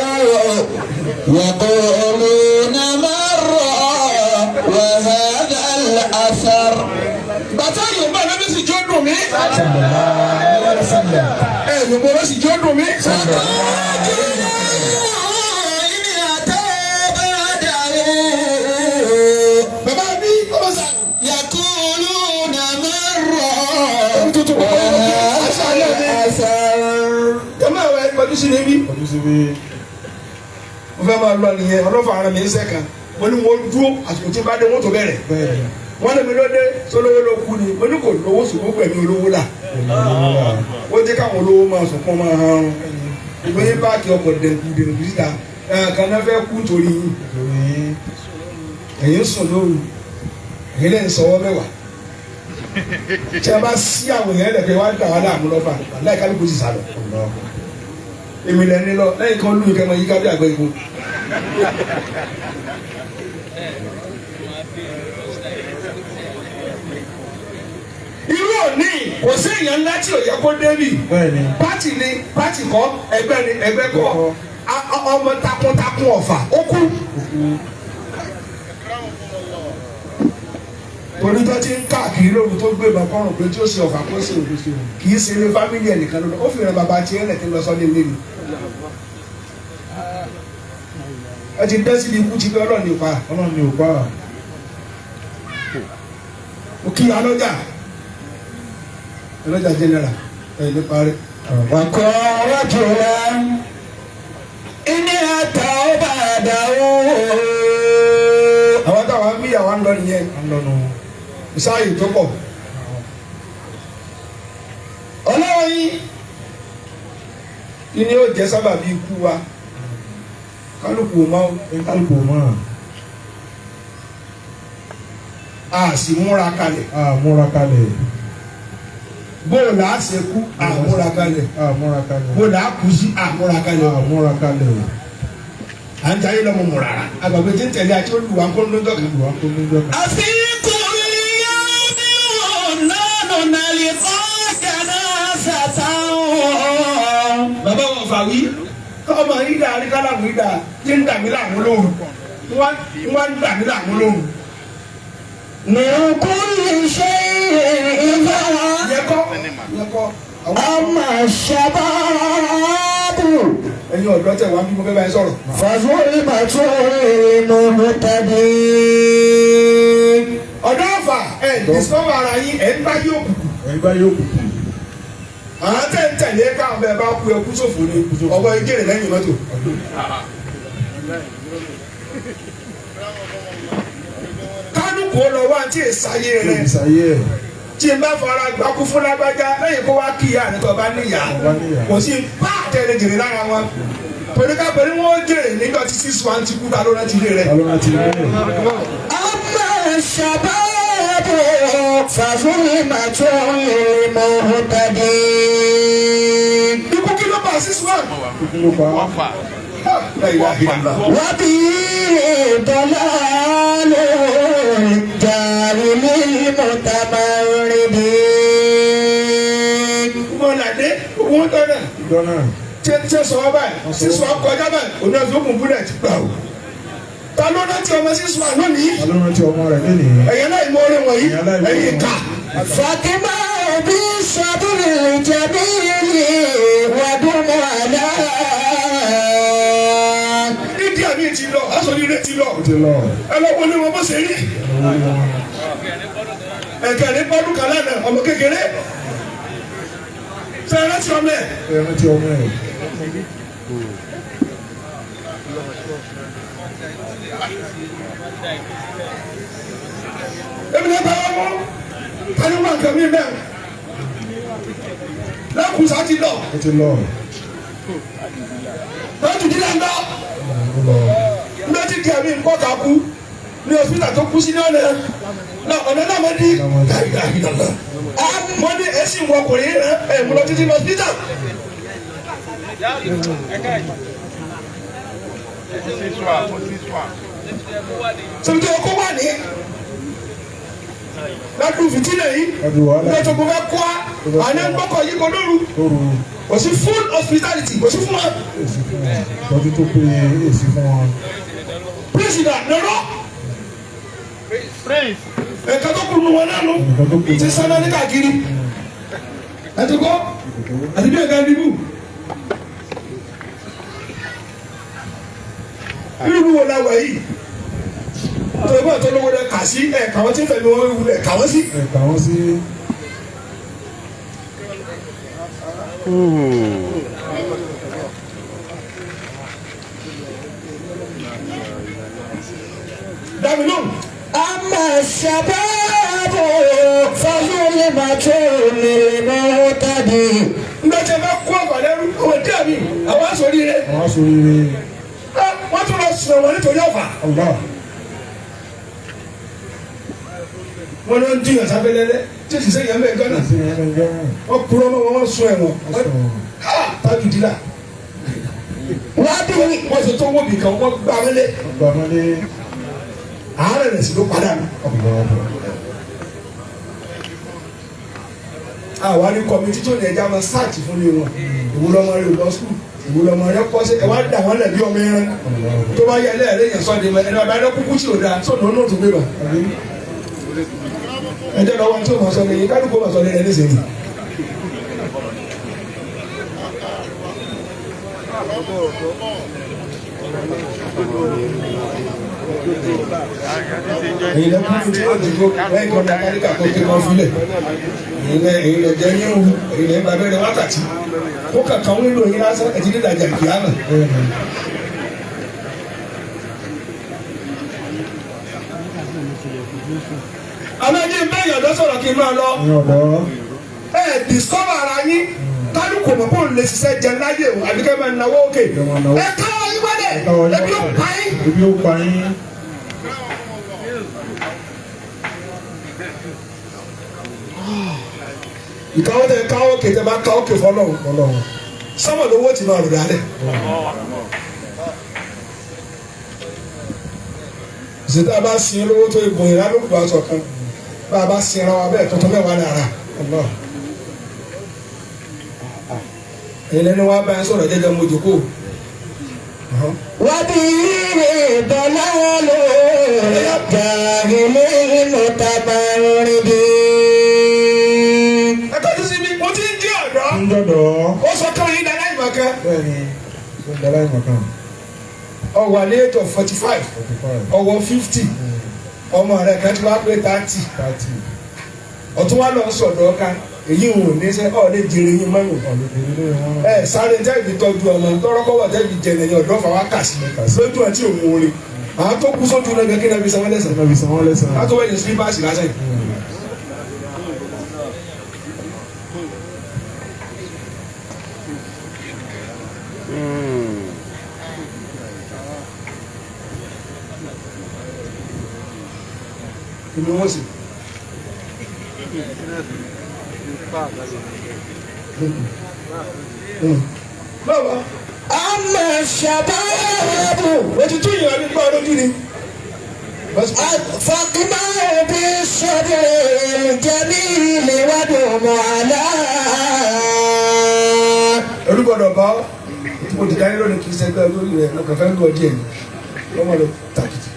Speaker 3: يقولون مرة وهذا الأثر
Speaker 1: Bàtà Yorùbá ló bí sì jó dùn mí. Ẹ Yorùbá ló sì jó dùn mí.
Speaker 3: وكن رجلا إن أتوا بعده
Speaker 1: Bàbá mi ọmọ sà.
Speaker 3: يقولون مرة
Speaker 1: Tuntun kò kọ́
Speaker 3: وهذا الأثر
Speaker 1: Jẹ́mọ́ àwọn ẹgbẹ́ tó sì níbí.
Speaker 2: Ọdún síbi.
Speaker 1: Mo fẹ́ máa lọ nìyẹn, ọlọ́fà ara mi ń sẹ́ka. Mo ní wọ́n dúró àsìkò tí bá dé wọ́n tó bẹ̀rẹ̀.
Speaker 2: Bẹ́ẹ̀ni.
Speaker 1: Wọ́n lé mi lóde sólówó ló kú ni. Mo ní kò lówó ṣùgbọ́n pẹ̀lú olówó là. Ó jẹ́ káwọn olówó máa sùn kán máa han. Ìgbé yín páàkì ọkọ̀ dẹ̀kú dẹ̀kú síta. Ẹ̀ẹ̀kan náà fẹ́ kú torí yín.
Speaker 2: Torí
Speaker 1: Ẹ̀yin sùn lóru. Ẹ̀yin lè ń sọwọ́ mẹ́wàá. Tí a bá sí àwọn èèyàn lẹ̀kẹ́ wá dà wá láàmú lọ́fà, láì kálukú sì sálọ.
Speaker 2: ọ̀la.
Speaker 1: Èmi lẹ ní lọ lẹ́yìn kan lóyún kẹmọ yíká bí àgbẹ̀ ikú. Irú òní kò sí èèyàn ńlá tí ò yẹ kó débì.
Speaker 2: Bẹ́ẹ̀ni.
Speaker 1: Pátì ni pátì kọ́ ẹgbẹ́ ni ẹgbẹ́ kọ́ ọmọ takuntakun Ọ̀fà ó kú. Torí tó ti ń káàkiri lóru tó gbé ìbọn kọrùn pé tí ó ṣe Ọ̀fà kó ṣe òkú kì í ṣe ilé fámìlì ẹnìkan lọ́dọ̀ ó fi ràn bàbá tiẹ̀ lẹ̀ tí ń lọ sọ́lé ilé mi. Ẹ ti dẹ́ síbi ikú ti bí Ọlọ́run ní pa.
Speaker 2: Ọlọ́run ni ò pa.
Speaker 1: Ó kí alọ́jà alọ́jà general ẹ̀ ní parí.
Speaker 3: وكن رجلا إن أتوا بعده
Speaker 1: Àwọn táwọn ń bí àwọn ń lọ nìyẹn.
Speaker 2: À ń lọ́nu.
Speaker 1: Sáàyè tó pọ̀. Ọlọ́run yín kí ni ó jẹ́ sábàbí ikú wa kálukú ò mọ̀
Speaker 2: Kálukú mọ̀.
Speaker 1: a sì múra kalẹ̀
Speaker 2: A múra kalẹ̀.
Speaker 1: bóòlù á ṣe kú a múra kalẹ̀
Speaker 2: A múra kalẹ̀.
Speaker 1: bóòlù á kú sí a múra kalẹ̀
Speaker 2: A múra kalẹ̀.
Speaker 1: à ń jayé lọ́mọ mùràrà àgbàgbé tí ń tẹ̀lé àti olùwà ń kó lójọ́ kan.
Speaker 2: Olùwà kó lójọ́ kan.
Speaker 3: أفي كل يوم نحن نلقى جنازة
Speaker 1: Bàbá wọn fà wí ọmọ yìí dà àríkálàmù yìí dà tí ń dà mí láàmú lóru wọ́n ń dà mí láàmú lóru.
Speaker 3: من كل شيء إذا
Speaker 1: Yẹ kọ́ yẹ kọ́ àwọn
Speaker 3: أما الشباب
Speaker 1: ẹ̀yin ọ̀dọ́ tẹ̀ wá bí mo fẹ́ bá yín sọ̀rọ̀.
Speaker 3: فظلمة المهتدين
Speaker 1: Ọ̀dọ́ Ọ̀fà ẹ̀ discover ara yín ẹ̀ ń bá yí òkùnkùn.
Speaker 2: Ẹ̀yin bá yóò kùkù.
Speaker 1: Àwọn tẹ̀ ń tẹ̀lé káwọn bẹ́ẹ̀ bá kú ẹkú ṣòfò ni ọwọ́ igéèrè lẹ́yìn mọ́tò. Kálukú ó lọ wá tí èsàyè rẹ̀
Speaker 2: Ìsàyè ẹ̀.
Speaker 1: tí n bá fara gbákú fún lágbájá lẹ́yìn kó wá kíyà ní tó bá níyà
Speaker 2: Bá níyà.
Speaker 1: kò sí bá àtẹ̀lé jèrè lára wọn. Torí ká pẹ̀lú wọn ó jèrè nígbà tí 6-1 ti kú ta ló rántí ilé rẹ̀.
Speaker 2: Ta ló rántí ilé rẹ̀?
Speaker 3: أما الشباب فظلمة المهتدين
Speaker 1: Ikú kí ló bá 6-1?
Speaker 2: Kí ló pa?
Speaker 4: Ọ̀fà.
Speaker 1: La ilaha illallah.
Speaker 3: وبه ضلال الجاهل المتمردين
Speaker 1: Mọ̀ládé owó tọ́nà
Speaker 2: Ìjọ náà.
Speaker 1: tí tí sọ wá báyìí sísọ kọjá báyìí òun náà fi ó kún búlẹ̀tì gbà o. Ta ló rántí ọmọ sísọ lónìí?
Speaker 2: Ta ló rántí ọmọ rẹ̀ lénìí?
Speaker 1: Ẹ̀yin aláìmọ̀ orin wọ̀nyí
Speaker 2: Ẹ̀yin aláìmoore
Speaker 1: ẹ̀yin ìka.
Speaker 3: فاطمة بالصبر الجميل ودم على
Speaker 1: Nídìí àmì ti lọ, aṣọ oríire ti lọ.
Speaker 2: Ó ti lọ.
Speaker 1: Ẹ lọ wọlé wọn bó ṣe rí. Ẹ̀kẹ́ ní bọ́dún kan lánàá ọmọ kékeré. Ṣé ẹ rántí ọmọ ẹ̀?
Speaker 2: Ẹ rántí ọmọ ẹ̀.
Speaker 1: Èmi náà bá wọn mú. Tani wọn kàn mí bẹ́ẹ̀? Lẹ́kùnsá ti lọ.
Speaker 2: Ó ti lọ.
Speaker 1: Lọ́tù dídá ń lọ.
Speaker 2: Ó lọ.
Speaker 1: Mbẹ́ Níjọ́ tí di àmì nǹkan kà kú ní hospital tó kú sí ní ọ̀nà náà ọ̀nà náà mo di láìláìlọ́lá. Mo ní èsì ìwọkùnrin rẹ ẹ̀ mú lọ títí lọ hospital. Sọ̀rọ̀ tó kó wà ní ládùú fìtínà yìí
Speaker 2: Ládùú wàhálà.
Speaker 1: nígbà tó kó fẹ́ kó wa àná gbọ́kọ̀ yìí kò lóru
Speaker 2: Lóru
Speaker 1: kò sí full hospitality kò sí fún wa
Speaker 2: èsì fún wọn. Ìtọ́jú tó péye èsì fún wọn.
Speaker 1: president lọ́rọ́
Speaker 4: Prince.
Speaker 1: ẹ̀ka tó kù nù wọn náà nù
Speaker 2: Nǹkan tó kù.
Speaker 1: ti sáná ní káàkiri àti kọ́ àti bí ẹ̀ka dìbò irú wo la wà yìí tó ìbá tó lówó rẹ kà sí ẹ̀ kàwọn tí ń fẹ̀mí wọn wù ẹ̀ kàwọn sí.
Speaker 2: Ẹ kà wọ́n sí.
Speaker 1: Dàmí lóhùn.
Speaker 3: أما الشباب فظلمة للمهتدي
Speaker 1: Nígbà tí a bá kó ọ̀fà lẹ́rú ọmọ díẹ̀ mi àwọn aṣọ oríire
Speaker 2: Àwọn aṣọ oríire.
Speaker 1: wọ́n tún lọ sùn wọn nítorí ọ̀fà.
Speaker 2: Allah.
Speaker 1: Wọ́n lọ ń jiyàn sábẹ́lẹ́lẹ́ tí òṣìṣẹ́ yẹn bẹ́ẹ̀ gánà
Speaker 2: Èsì yẹn ló ń gánà.
Speaker 1: wọ́n kúrọ́ mọ́ wọn wọ́n sun ẹ̀wọ̀n
Speaker 2: Wọ́n sọ̀rọ̀.
Speaker 1: tájú dílà
Speaker 3: وبه
Speaker 1: wọ́n ti tó wọ́bì kan wọ́n gbá wọlé
Speaker 2: Wọ́n gbà mọ́lé.
Speaker 1: àárẹ̀ rẹ̀ sì ló padà nù.
Speaker 2: Allah.
Speaker 1: Àwa ní kọ́mítì tó ní ẹja máa sáàtì fún mi wọn ìwúlọ́mọ rẹ̀ lọ sùkúl ìwúlọ́mọ rẹ̀ kọ́ sí ẹ wá dà wọ́n lẹ̀ bí ọmọ ẹran tó bá yẹ ẹlẹ́rìí yẹn sọ́ọ́ di ẹni ọba ẹni kúkú tí ò da sọ́ọ́ ní tó gbé bá ẹjẹ lọ́wọ́ tí o ma sọ ní yìí kálukú ma sọ ní ẹni sèyí. Èyí lẹ kúkú tí o dìbò lẹ́yìn kan ní Amẹ́ríkà kó kí wọ́n filẹ̀ èyí lẹ jẹ́ yín wù èyí lẹ gba abẹ́rẹ́ wákàtí kó kàkà ń lò yín lásán ẹ̀tí ní ìdájà kìámà. Àmọ́ ẹni bẹ́ẹ̀ yọ̀dọ́ sọ̀rọ̀ kí n máa lọ
Speaker 2: Ní ọ̀dọ́.
Speaker 1: ẹ discover ara yín kálukú mọ̀ kó lè ṣiṣẹ́ jẹ láyé o àbí kẹ́ máa náwó òkè ẹ káwọ́ yín wálẹ̀ ẹbí ó pa yín.
Speaker 2: Ebi ó pa yín.
Speaker 1: Ìkáwọ́ tẹ káwọ́ òkè tẹ bá káwọ́ òkè fọlọ́run
Speaker 2: Ọlọ́run.
Speaker 1: sọ́mọ̀ lówó ti máa rò dálẹ̀. Ìṣètò bá sin lówó tó ìbò ìrà ló kù aṣọ kan bá a bá sin ara wa bẹ́ẹ̀ tuntun mẹ́wàá lára.
Speaker 2: Allah.
Speaker 1: Èyí lẹ́nu wa bá yẹn sọ̀rọ̀ jẹ́jẹ́ mo jòkó.
Speaker 3: وبه ضلال الجاهل المتمرد
Speaker 1: Ẹ tọ́jú sí mi, mo ti ń jí ọ̀dọ́.
Speaker 2: Ń dọ̀dọ̀.
Speaker 1: Ó sọ kí wọ́n yín dáná ìmọ̀ kan.
Speaker 2: Bẹ́ẹ̀ni. Ó ń daláì mọ̀kàn.
Speaker 1: Ó wà ní age of 45,
Speaker 2: 45.
Speaker 1: ọwọ́ 50, ọmọ rẹ̀ kan ti wá pé 30,
Speaker 2: 30.
Speaker 1: ọtún wá lọ sọ̀dọ̀ ọ̀ka èyí ò ní sẹ́ ọ̀ lè jèrè yín mọ́nù.
Speaker 2: Ọ̀lẹ́dẹ̀ ilé wọn.
Speaker 1: Ẹ sáré tẹ́ẹ̀bì tọ́jú ọmọ tọ́rọ́kọ́wọ́ tẹ́ẹ̀bì jẹ̀lẹ̀ yẹn ọ̀dọ́ fà wá kà sí lójú àti òun orin àwọn tó kú sójú náà gẹ́gẹ́ náà fi sanwó lẹ́sàn.
Speaker 2: Ẹ fi san wọ́n lẹ́sàn.
Speaker 1: Látọ̀ wẹ̀yìn sílípàsì lásán yìí. Ìlú wọn sì. Báwo?
Speaker 3: أما الشباب
Speaker 1: O ti tún ìyàn mi gbọ́ lójú ni.
Speaker 3: فاقبل بالصبر الجميل ودم على
Speaker 1: Ẹrú gbọ́dọ̀ bá ọ́. Tí mo dìda yín lónìí kì í ṣẹgbẹ́ lórí rẹ̀ lọ́kàn fẹ́ lù ọ díẹ̀ ni. Wọ́n máa lọ tàkìtì.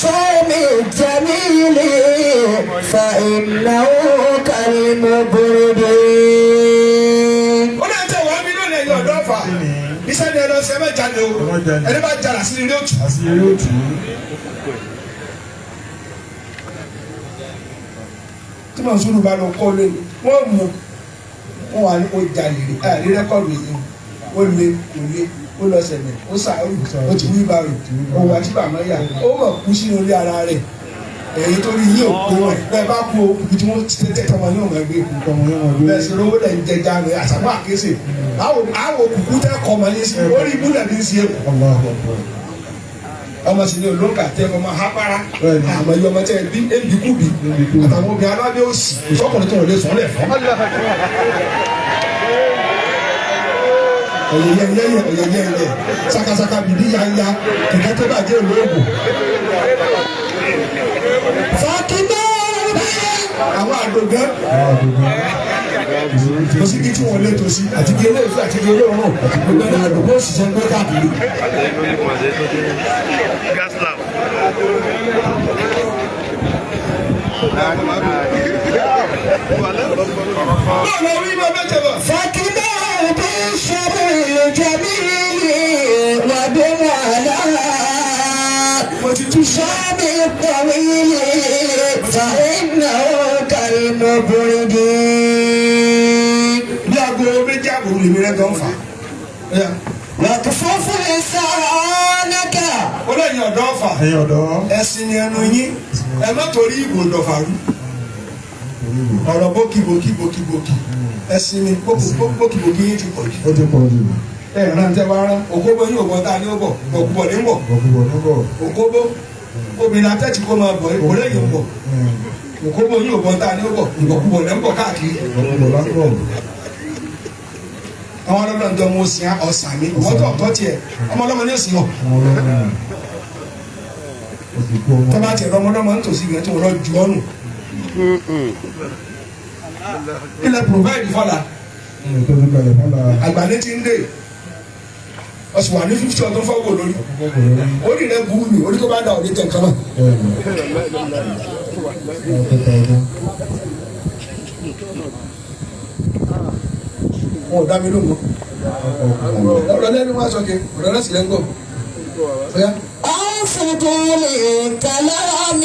Speaker 3: صوم الجميل فإنه كالمبرد
Speaker 1: Ó náà tẹ̀ wá mí lónìí ẹ̀yìn ọ̀dọ́ fà. Iṣẹ́ ni ẹ lọ sí ẹ má jalè o.
Speaker 2: Ẹ má jalè.
Speaker 1: Ẹni bá jalè àṣírí ní òtù.
Speaker 2: Àṣírí ó tù ú.
Speaker 1: Tí Mọ̀súrù bá lọ kọ́ lé wọ́n mú wọn wà ní o jalè rí ẹ̀ rí rẹ́kọ̀dù yìí ó lé kò lé ó lọ sẹ̀mẹ̀ ó sàárù ó ti wí bàrù ó wà tí bàmọ́ yà ó mọ̀ kú sínú ilé ara rẹ̀ èyí tó rí yìí ò kó rẹ̀ bẹ́ẹ̀ bá kú o ibi tí wọ́n ti tẹ́ tọmọ yóò mọ̀ gbé
Speaker 2: Nǹkan wọn yóò máa gbé.
Speaker 1: bẹ́ẹ̀ sì lówó lẹ̀ ń jẹja rẹ̀ àṣàmú àkéṣe àwọn òkùnkùn tẹ́ kọ́ ọmọ yín sí orí ibú lẹ̀ ní í ṣe.
Speaker 2: Allahu Akbar.
Speaker 1: Ọmọ sì ni olóńkà tẹ ọmọ hápára.
Speaker 2: Bẹ́ẹ̀ni.
Speaker 1: Àmọ́ iye ọmọ tẹ bí ebi kú bi àtàwọn obìnrin alábẹ́ òsì ìfọkùnrin tó wọlé sùn lẹ̀ fún. Ọ̀yẹ̀yẹ̀yẹ̀ ọ̀yẹ̀yẹ̀yẹ̀ sakasaka bìbí yanya kẹ̀kẹ́ tó bàjẹ́ olóògùn.
Speaker 3: فكبار
Speaker 1: Àwọn àdògán
Speaker 2: Àwọn àdùnnú.
Speaker 1: kò sí kí tí wọn lé tòsí àti kí eléyìí àti kí olóòórùn gbogbo ẹni àdògán òṣìṣẹ́ ń gbé káàkiri. Báwo la wí bá bẹ́ẹ̀ tẹ̀ bọ̀?
Speaker 3: فكبار بالصبر الجميل وبالعلاء
Speaker 1: Mo ti tú sá.
Speaker 3: شاب الطويل فإنه كالمبرد
Speaker 1: Bí aago 2:30 lèmi rẹ̀ gan fà.
Speaker 3: واكفف لسانك
Speaker 1: Ó lẹ́yìn ọ̀dọ́ fà.
Speaker 2: Ẹ̀yin ọ̀dọ́.
Speaker 1: Ẹ̀sìn ni ẹnu yín. Ẹ má torí ìbò dọ̀fà rú. Ọ̀rọ̀ bókì bókì bókì bókì. Ẹ̀sìn ni bókì bókì yín ti pọ̀ jù.
Speaker 2: Ó ti pọ̀ jù.
Speaker 1: Ẹ ràn tẹ́ wá rán. Òkóbó yín ò gbọ́n tá a ní ó bọ̀. Òkúbọ̀ ní bọ̀.
Speaker 2: Bọ̀kúbọ̀ níbọ̀.
Speaker 1: Òkóbó. Obìnrin atẹ́tí kó máa bọ̀ ìkórè yìí ń bọ̀. Òkóbó yín ò gbọ́n tá a ní ó bọ̀. Ìbọ̀kúbọ̀ ní ń bọ̀ káàkiri.
Speaker 2: Bọ̀kúbọ̀ lápọ̀.
Speaker 1: Àwọn ọlọ́dọ̀ ń jọ mo sìn ọ̀sán mi. Wọ́n tó ọ̀tọ́ tiẹ̀. Ọmọ ọlọ́mọ ní òsì hàn.
Speaker 2: Ọmọ ọlọ́mọ. Ó ti kú ọmọ.
Speaker 1: Tọ́ba tiẹ̀ ọmọdọ́mọ nítòsí ìgbà tí wọ́n lọ ju ọ́nù. Ilẹ̀ provide fọlá
Speaker 2: Ìtọ́jú kalẹ̀ fọ́lá.
Speaker 1: àgbàdo ti ń dé ọ̀sùn wà ní 50 ọdún fọ́wọ́ lórí
Speaker 2: Bọ̀kúbọ̀ lórí.
Speaker 1: orí rẹ̀ burú mi orí tó bá dà òní tẹ̀ nǹkan náà.
Speaker 2: Bẹ́ẹ̀ni. Ọ̀tẹ̀ta ọdún.
Speaker 1: Wọn ò dá mi lóhùn mọ́.
Speaker 2: Ọkọ̀
Speaker 1: Ọ̀rọ̀ lẹ́nu wá sókè ọ̀rọ̀ lẹ́sìn lẹ́ńgọ̀. Ọ̀yá.
Speaker 3: أنفقوا لكلامه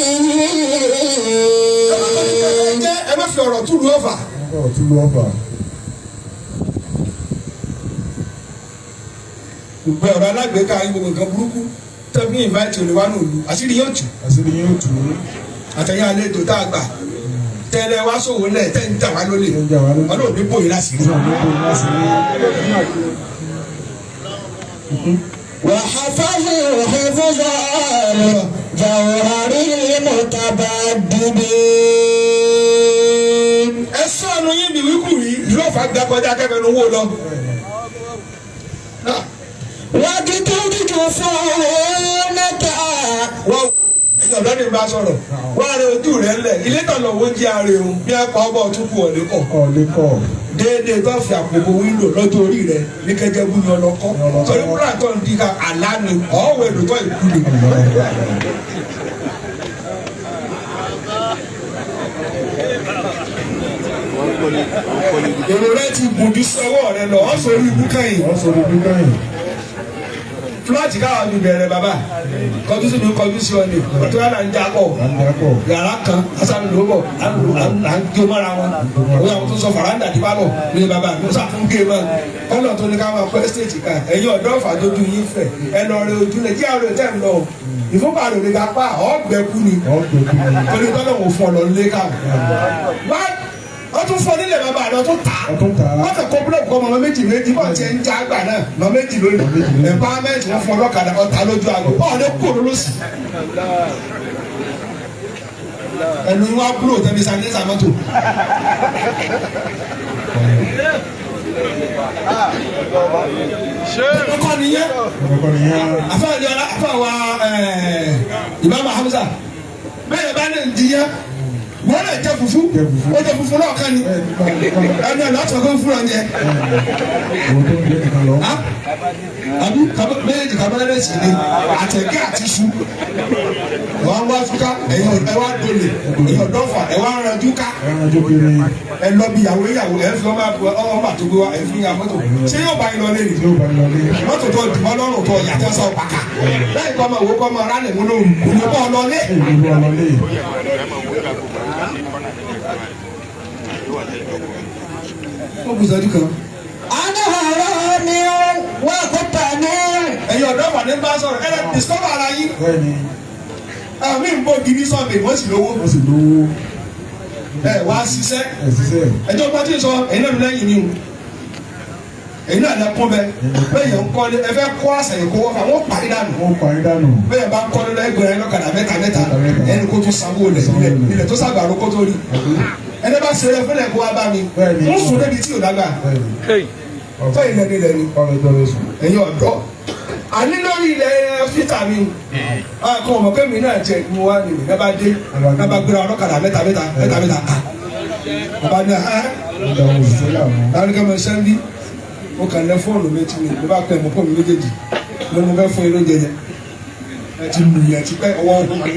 Speaker 1: Ẹ jẹ́ ẹ má fi ọ̀rọ̀ túlù ọ̀fà.
Speaker 2: Ọkọ̀ tún lú ọ̀fà.
Speaker 1: Gbogbo ọ̀rọ̀ alágbèéká yín gbogbo nǹkan burúkú tẹ́bí invite olè wá ní òlu àṣírí yóò tù
Speaker 2: Àṣírí yóò tù ú.
Speaker 1: àtẹ̀yìn àlejò tá a gbà tẹ́lẹ̀ wá sòwò lẹ̀ tẹ́ ń tà wá lólè
Speaker 2: Tẹ́ ń jà wá lólè.
Speaker 1: Ọlọ́run ní bòyí láṣìírí.
Speaker 2: Ọlọ́run ní bòyí láṣìírí.
Speaker 3: وحفظوا حفظ الجوهر المتبدد
Speaker 1: Ẹ sọnù yín bí wíkù yìí ìlú ọ̀fà gba kọjá kẹfẹ́ nu wó lọ.
Speaker 3: واجتهد فونك
Speaker 1: Wọ́n ẹ̀yin ọ̀dọ́ ni bá sọ̀rọ̀ wọ́n á rẹ ojú rẹ̀ ńlẹ̀ ilé tàn lọ́wọ́ oúnjẹ ààrẹ òun bí a pa ọbọ̀ tún kù ọ̀lẹ́ kọ̀.
Speaker 2: Ọ̀lẹ́kọ̀.
Speaker 1: Déédéé tó fi àpòpọ̀ wíńdò lọ́jọ́ orí rẹ̀ ní kẹjẹ bú ni ọlọ́kọ́ torí kúrò àtọ́ ń di ká àlá ni ọ̀wọ́ èlò tó ìkú ni. Èrò rẹ ti gùn ju sọ́wọ́ rẹ lọ, ọ̀ sọ orí ibú kẹ́yìn.
Speaker 2: Wọ́n sọ orí kẹ́yìn.
Speaker 1: Fúláàtì káwọn fi bẹ̀rẹ̀ bàbá kọjú sí mi kọjú sí ọ ni ọtún yàrá ń jakọ̀
Speaker 2: À ń jakọ̀.
Speaker 1: yàrá kan asan ló bọ̀ à ń gé mọ́ra wọn òun àwọn tó sọ faranda di bá lọ ní bàbá mi ó sàtún gé mọ́ kọ́nà tó ní ká máa kọ́ ẹ́stéètì kan ẹ̀yin ọ̀dọ́ fàdójú yín fẹ̀ ẹ lọ rẹ ojú lẹ jí àrò tẹ̀ ń lọ ìfúnpá rẹ̀ lè ga pa ọ̀gbẹ́kú ni
Speaker 2: Ọ̀gbẹ́kú ni.
Speaker 1: torí tọ́lọ̀ wò fún ọ lọ lé ká wá wọ́n tún fún ọ nílẹ̀ bàbá rẹ̀ wọ́n tún tà
Speaker 2: Wọ́n tún tà á.
Speaker 1: wọ́n kàn kó búlọ̀kù kọ́ ọmọ méjì méjì bọ́ọ̀ tiẹ̀ ń já àgbà náà ọmọ méjì lónìí empowerment wọ́n fún ọlọ́kadà ọ̀tá lójú àgọ́ ọ̀ lè kú òun lọ́sì. Ẹnu wa kúrò tẹ́bi sanẹ́sà mọ́tò. Ọkọ nìyẹn
Speaker 2: Ọkọ̀ nìyẹn.
Speaker 1: afáàlì afáwa Imam Hamza bẹ́ẹ̀ bá ní ìdíyẹ wọ́n lè jẹ fufu ó jẹ fufu náà kan ni ẹni ẹ̀ lọ́tọ̀ kó fúnra yẹ
Speaker 2: Òun tó ń jẹ́ nìkan lọ.
Speaker 1: àbí méjèèjì kábẹ́rẹ́ sì ni àtẹ̀gẹ́ àti iṣu wọ́n wá túká ẹ̀yin ẹ wá dolè ẹ̀yin ọ̀dọ́fà ẹ wá ranjú ká
Speaker 2: Ẹran jó kiri.
Speaker 1: ẹ lọ bí ìyàwó ìyàwó ẹ fi ọmọ àbúrò ọmọ àtògbé wa ẹ fi ya mọ́tò ṣé yóò bá yín lọ lé ni
Speaker 2: Yóò bá lọ lé.
Speaker 1: Mọ́tò tó dùnmọ́ lọ́rùn tó yàtọ̀ sọ pàkà lẹ́yìn kọ́ ọmọ òwò kọ́ ọmọ rálẹ̀ mú lóru kò ní bọ́ ọ lọ lé.
Speaker 2: Èyí ló lọ lé.
Speaker 1: Ó kù sọ́jú kan.
Speaker 3: أنا هرامي وقتني
Speaker 1: Ẹ̀yin ọ̀dọ́ wà ní bá sọ̀rọ̀ ẹ lọ discover ara yín.
Speaker 2: Bẹ́ẹ̀ni,
Speaker 1: Àmì ń bọ̀ gidi sọ̀bẹ̀ wọ́n sì lówó.
Speaker 2: wọ́n sì lówó.
Speaker 1: Ẹ wá ṣiṣẹ́.
Speaker 2: Ẹ̀ ṣiṣẹ́.
Speaker 1: Ẹjọ́ bá ti sọ ẹ̀yin náà lẹ́yìn mi o. Èyí náà lẹ́kún bẹ. Bẹ́ẹ̀ yẹn ń kọ́lé, ẹ fẹ́ kó àṣàyàn kó wọ́fà, wọ́n parí dànù.
Speaker 2: Wọ́n parí dànù.
Speaker 1: Bẹ́ẹ̀ bá ń kọ́lé lẹ́gbẹ̀rẹ́ lọ́kadà mẹ́ta mẹ́ta,
Speaker 2: Mẹ́ta.
Speaker 1: ẹni kó tún sanwó lẹ̀ ilẹ̀ ilẹ̀ tó sàgbàro kó tó rí.
Speaker 2: Àbí?
Speaker 1: Ẹni bá ṣeré fúnlẹ̀ kó wá bá mi.
Speaker 2: Bẹ́ẹ̀ni.
Speaker 1: Ń sùn débi tí ò dágbà.
Speaker 2: Bẹ́ẹ̀ni.
Speaker 1: Fẹ́ ilẹ̀ nílẹ̀ ni.
Speaker 2: Ọ̀rọ̀ ìjọba sùn.
Speaker 1: Ẹ̀yin ọ̀dọ́. Àní lórí ilẹ̀ fítà mi. Àkọ́ ọmọ pé mi náà jẹ ìmú wa nìyí. Ẹ bá dé, ẹ bá gbéra ọlọ́kadà mẹ́ta mẹ́ta mẹ́ta mẹ́ta. Bàbá ní ẹ̀
Speaker 2: Ọ̀dọ̀ àwọn òṣìṣẹ́ làwọn.
Speaker 1: láwọn kẹ́ mọ sẹ́ńbí. Mo kàn lẹ fóònù mi tí mi mo bá pẹ́ mo fóònù méjèèjì. Mo ní mo fẹ́ fún yín lóúnjẹ jẹ. Ẹ ti lù yẹn ti pẹ́ ọwọ́ ọdún mi.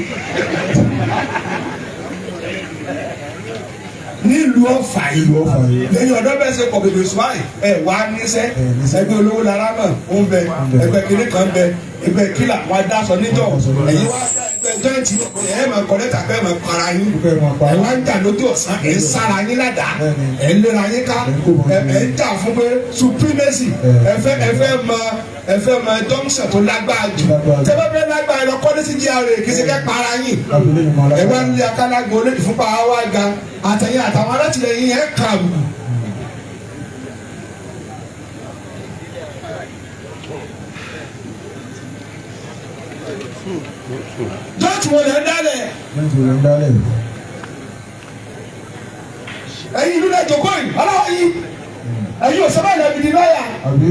Speaker 1: Nílùú Ọ̀fà yìí.
Speaker 2: Ìlú Ọ̀fà yìí.
Speaker 1: Lẹ́yìn ọ̀dọ́ bẹ́ẹ̀ ṣe pọ̀ bèbè sùn báyìí. Ẹ wá níṣẹ́.
Speaker 2: Ẹ níṣẹ́.
Speaker 1: Ẹgbẹ́ olówó lára mọ̀ ó ń bẹ. Ẹgbẹ́ kiri kan bẹ. Ẹgbẹ́ kílà wá dáṣọ níjọ́. Ẹ̀yin wá dá ẹgbẹ́ jọ́ìntì ẹ̀ máa kọ́ lẹ́tà pé ẹ̀ máa para yín.
Speaker 2: Ẹ máa para.
Speaker 1: Ẹ wá ń jà lójú ọ̀sán. Ẹ̀ ń sára yín ládàá.
Speaker 2: Bẹ́ẹ̀ni.
Speaker 1: Ẹ̀ ń léra yín ká.
Speaker 2: Ẹ̀ ń kó bọ̀
Speaker 1: Ẹ̀ ń jà fún pé supremacy.
Speaker 2: Ẹ̀.
Speaker 1: Ẹ fẹ́ mọ junction tó lágbára jù.
Speaker 2: Lágbára jù.
Speaker 1: Tẹ́ bá fẹ́ lágbára lọ kọ́lé sí GRA kì í ṣe kẹ́ para yín.
Speaker 2: Abúlé ìmọ̀
Speaker 1: Ẹ wá
Speaker 2: alágbára.
Speaker 1: ń lé akálágbó olódì fúnpa wa ga àtẹ̀yìn àtàwọn alátìlẹyìn yẹn kà àbùkù. Jọ́ọ̀tì wọn lè ń dálẹ̀.
Speaker 2: Lẹ́yìn tó lè ń dálẹ̀.
Speaker 1: Ẹ̀yin ìlú lẹ́jọ́ kọ́ yìí ọlọ́wọ́ yìí ẹ̀yin òsèlú ilẹ̀ bìbí lọ́yà.
Speaker 2: Àbí?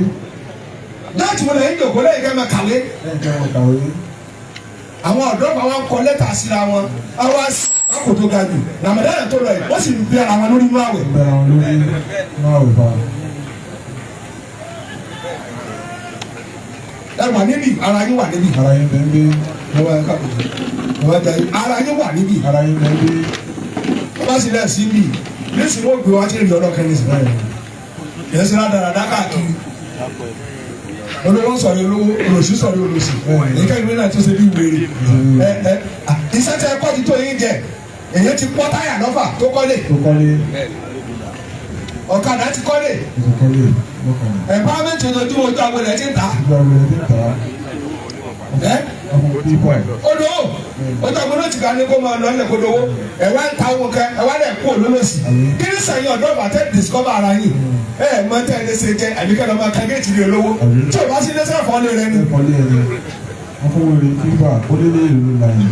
Speaker 1: Jọ́ọ̀tì wọn lè ń jòkó lẹ́yìn kẹ́ máa kàwé.
Speaker 2: Lẹ́yìn tí wọ́n kàwé.
Speaker 1: Àwọn ọ̀dọ́ bá wọn kọ lẹ́tà síra wọn àwọn àkókò tó ga jù Ramadan tó lọ yìí wọ́n sì ń bí ara wọn lórí inú àwẹ̀.
Speaker 2: Bẹ́ẹ̀ àwọn lórí náà ò bá.
Speaker 1: Ẹ wà níbí, ara yín wà níbí.
Speaker 2: Ara yín bẹ́ẹ̀ ń bí.
Speaker 1: Ẹ wá ẹ káàbọ̀. Ẹ wá jẹ́ ara yín wà níbí.
Speaker 2: Ara yín bẹ́ẹ̀ ń bí.
Speaker 1: Wọ́n bá sì lẹ̀ sí bí nísìnyí wọ́n gbé wá sí ìlú ọlọ́kẹ́ nísìnyí.
Speaker 2: Bẹ́ẹ̀ni.
Speaker 1: Yẹn sì rádaràdá káàkiri. Olówó sọ̀rọ̀ olówó, olòṣì sọ̀rọ̀ olòṣì. Èyíká ìwé náà tún ṣe bí wèrè. Ẹ ẹ iṣẹ́ tẹ ẹkọ́ ti tó yín jẹ. Èyí ti pọ́ táyà lọ́fà tó kọ́lé.
Speaker 2: Tó kọ́lé.
Speaker 1: Ọ̀kadà ti kọ́lé.
Speaker 2: Tó kọ́lé. Lọ́kàn.
Speaker 1: Empowerment ojoojúmọ́ ojú agbolẹ̀ ti ń ta.
Speaker 2: Ìgbà wo lè ti ń tà á?
Speaker 1: Ẹ
Speaker 2: Ọmọ pípọ̀ ẹ̀.
Speaker 1: odò ojú agbolẹ̀ ti ga ní kó máa lọ ilẹ̀ kó dowó. Ẹ wá ń ta owó kẹ, ẹ wá lẹ̀ kú olólòsì. Kí ni sẹ́yìn ọ̀dọ́ bàtẹ́ discover ara yín? Ẹ mọ tẹ́ ẹ lé ṣe jẹ àbíkẹ́ lọ́mọ kẹ́gẹ́tì lè lówó. Tí o bá sí lẹ́sẹ̀ fọ́ lé rẹ ni.
Speaker 2: Ẹ kọ́lé ẹ̀ ni. Wọ́n fún wèrè pípà. Ó lé lé ìlú láyé.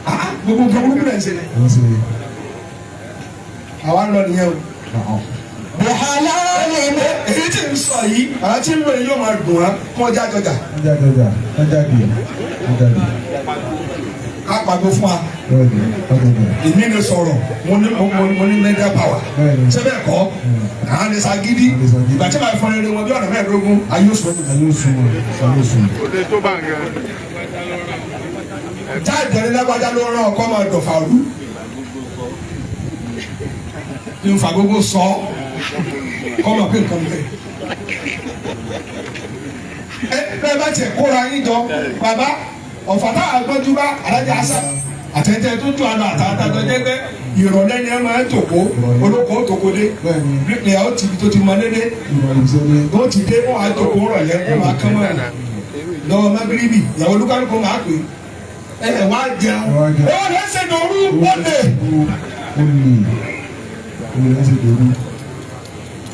Speaker 1: Ah, gbogbo nǹkan burúkú lẹ̀ ń ṣe.
Speaker 2: Wọ́n ṣe.
Speaker 1: Àwa ń lọ nìyẹn o.
Speaker 2: Nàá.
Speaker 1: Èyí tí ń sọ yìí, àwọn tí ń lò yìí yóò máa dùn án kí wọ́n já jọjà.
Speaker 2: Wọ́n jáde ọjà. Wọ́n jáde. Wọ́n jáde.
Speaker 1: Ká pàgọ́ fún wa.
Speaker 2: Bẹ́ẹ̀ni. Wọ́n jáde.
Speaker 1: Èmi ni sọ̀rọ̀, mo ní media power.
Speaker 2: Bẹ́ẹ̀ni.
Speaker 1: Ṣé bẹ́ẹ̀ kọ́? Àwọn lè ṣagídí.
Speaker 2: Àwọn lè ṣagídí.
Speaker 1: Ìgbà tí màá fọ́n rere wọn bí ọ̀nà mẹ́ẹ̀ẹ́dógún, ayé oṣù wọn.
Speaker 2: Ayé oṣù wọn. Ayé oṣù wọn.
Speaker 4: Ó lè tó bá ń gan.
Speaker 1: Jáde ní lágbájá ló rán ọkọ máa dọ̀fà rú. Nfa gbogbo sọ kọ́ máa pé nǹkan bẹ́ẹ̀. Ẹ bẹ́ẹ̀ bá tiẹ̀ kóra yín jọ, bàbá ọ̀fà táwọn agbọ́njú bá alájà àṣà àtẹ̀tẹ̀ tó tó àná àtàtà jẹ́ pé ìrọ̀lẹ́ ni ẹ máa ń tòkó olóko tòkó dé
Speaker 2: Bẹ́ẹ̀ni.
Speaker 1: bíríkìlì àwọn tìbí tó ti mọ dédé
Speaker 2: Ìwà ìṣẹ́lẹ̀.
Speaker 1: tó ti dé wọn á tòkó rọ̀lẹ́ wọn máa kán mọ́ ẹ̀ lọ́wọ́ magiribi ìyàwó olúkálùkù máa pè é ẹ wá jẹun ẹ wọ́n lè ṣe dòru wọ́n lè
Speaker 2: Ó lè. Ó lè ṣe dòru.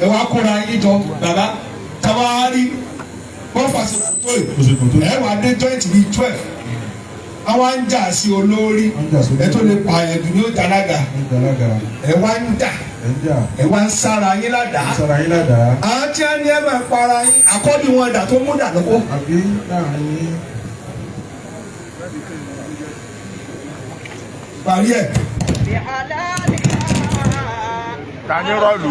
Speaker 1: ẹ wá kóra yín jọ bàbá tabaari wọ́n fàṣẹ kòtò
Speaker 2: Ó ṣe kòtò.
Speaker 1: yìí ẹ wà dé joint bíi 12 àwọn á ń jà sí olórí
Speaker 2: Wọ́n ń jà sí olórí.
Speaker 1: ẹ tó lè pààyàn jù ní ó jàlága
Speaker 2: Wọ́n jàlága.
Speaker 1: ẹ wá ń jà
Speaker 2: Ẹ̀ ń jà.
Speaker 1: ẹ wá ń sára yín ládàá
Speaker 2: Sara yín ládàá.
Speaker 1: àwọn tí wọ́n ní ẹ máa para yín àkọ́bí wọn dà tó mú dà lọ́wọ́
Speaker 2: Àbí láàrin yín.
Speaker 1: parí ẹ̀.
Speaker 4: Ta ni rọ́ọ̀lù?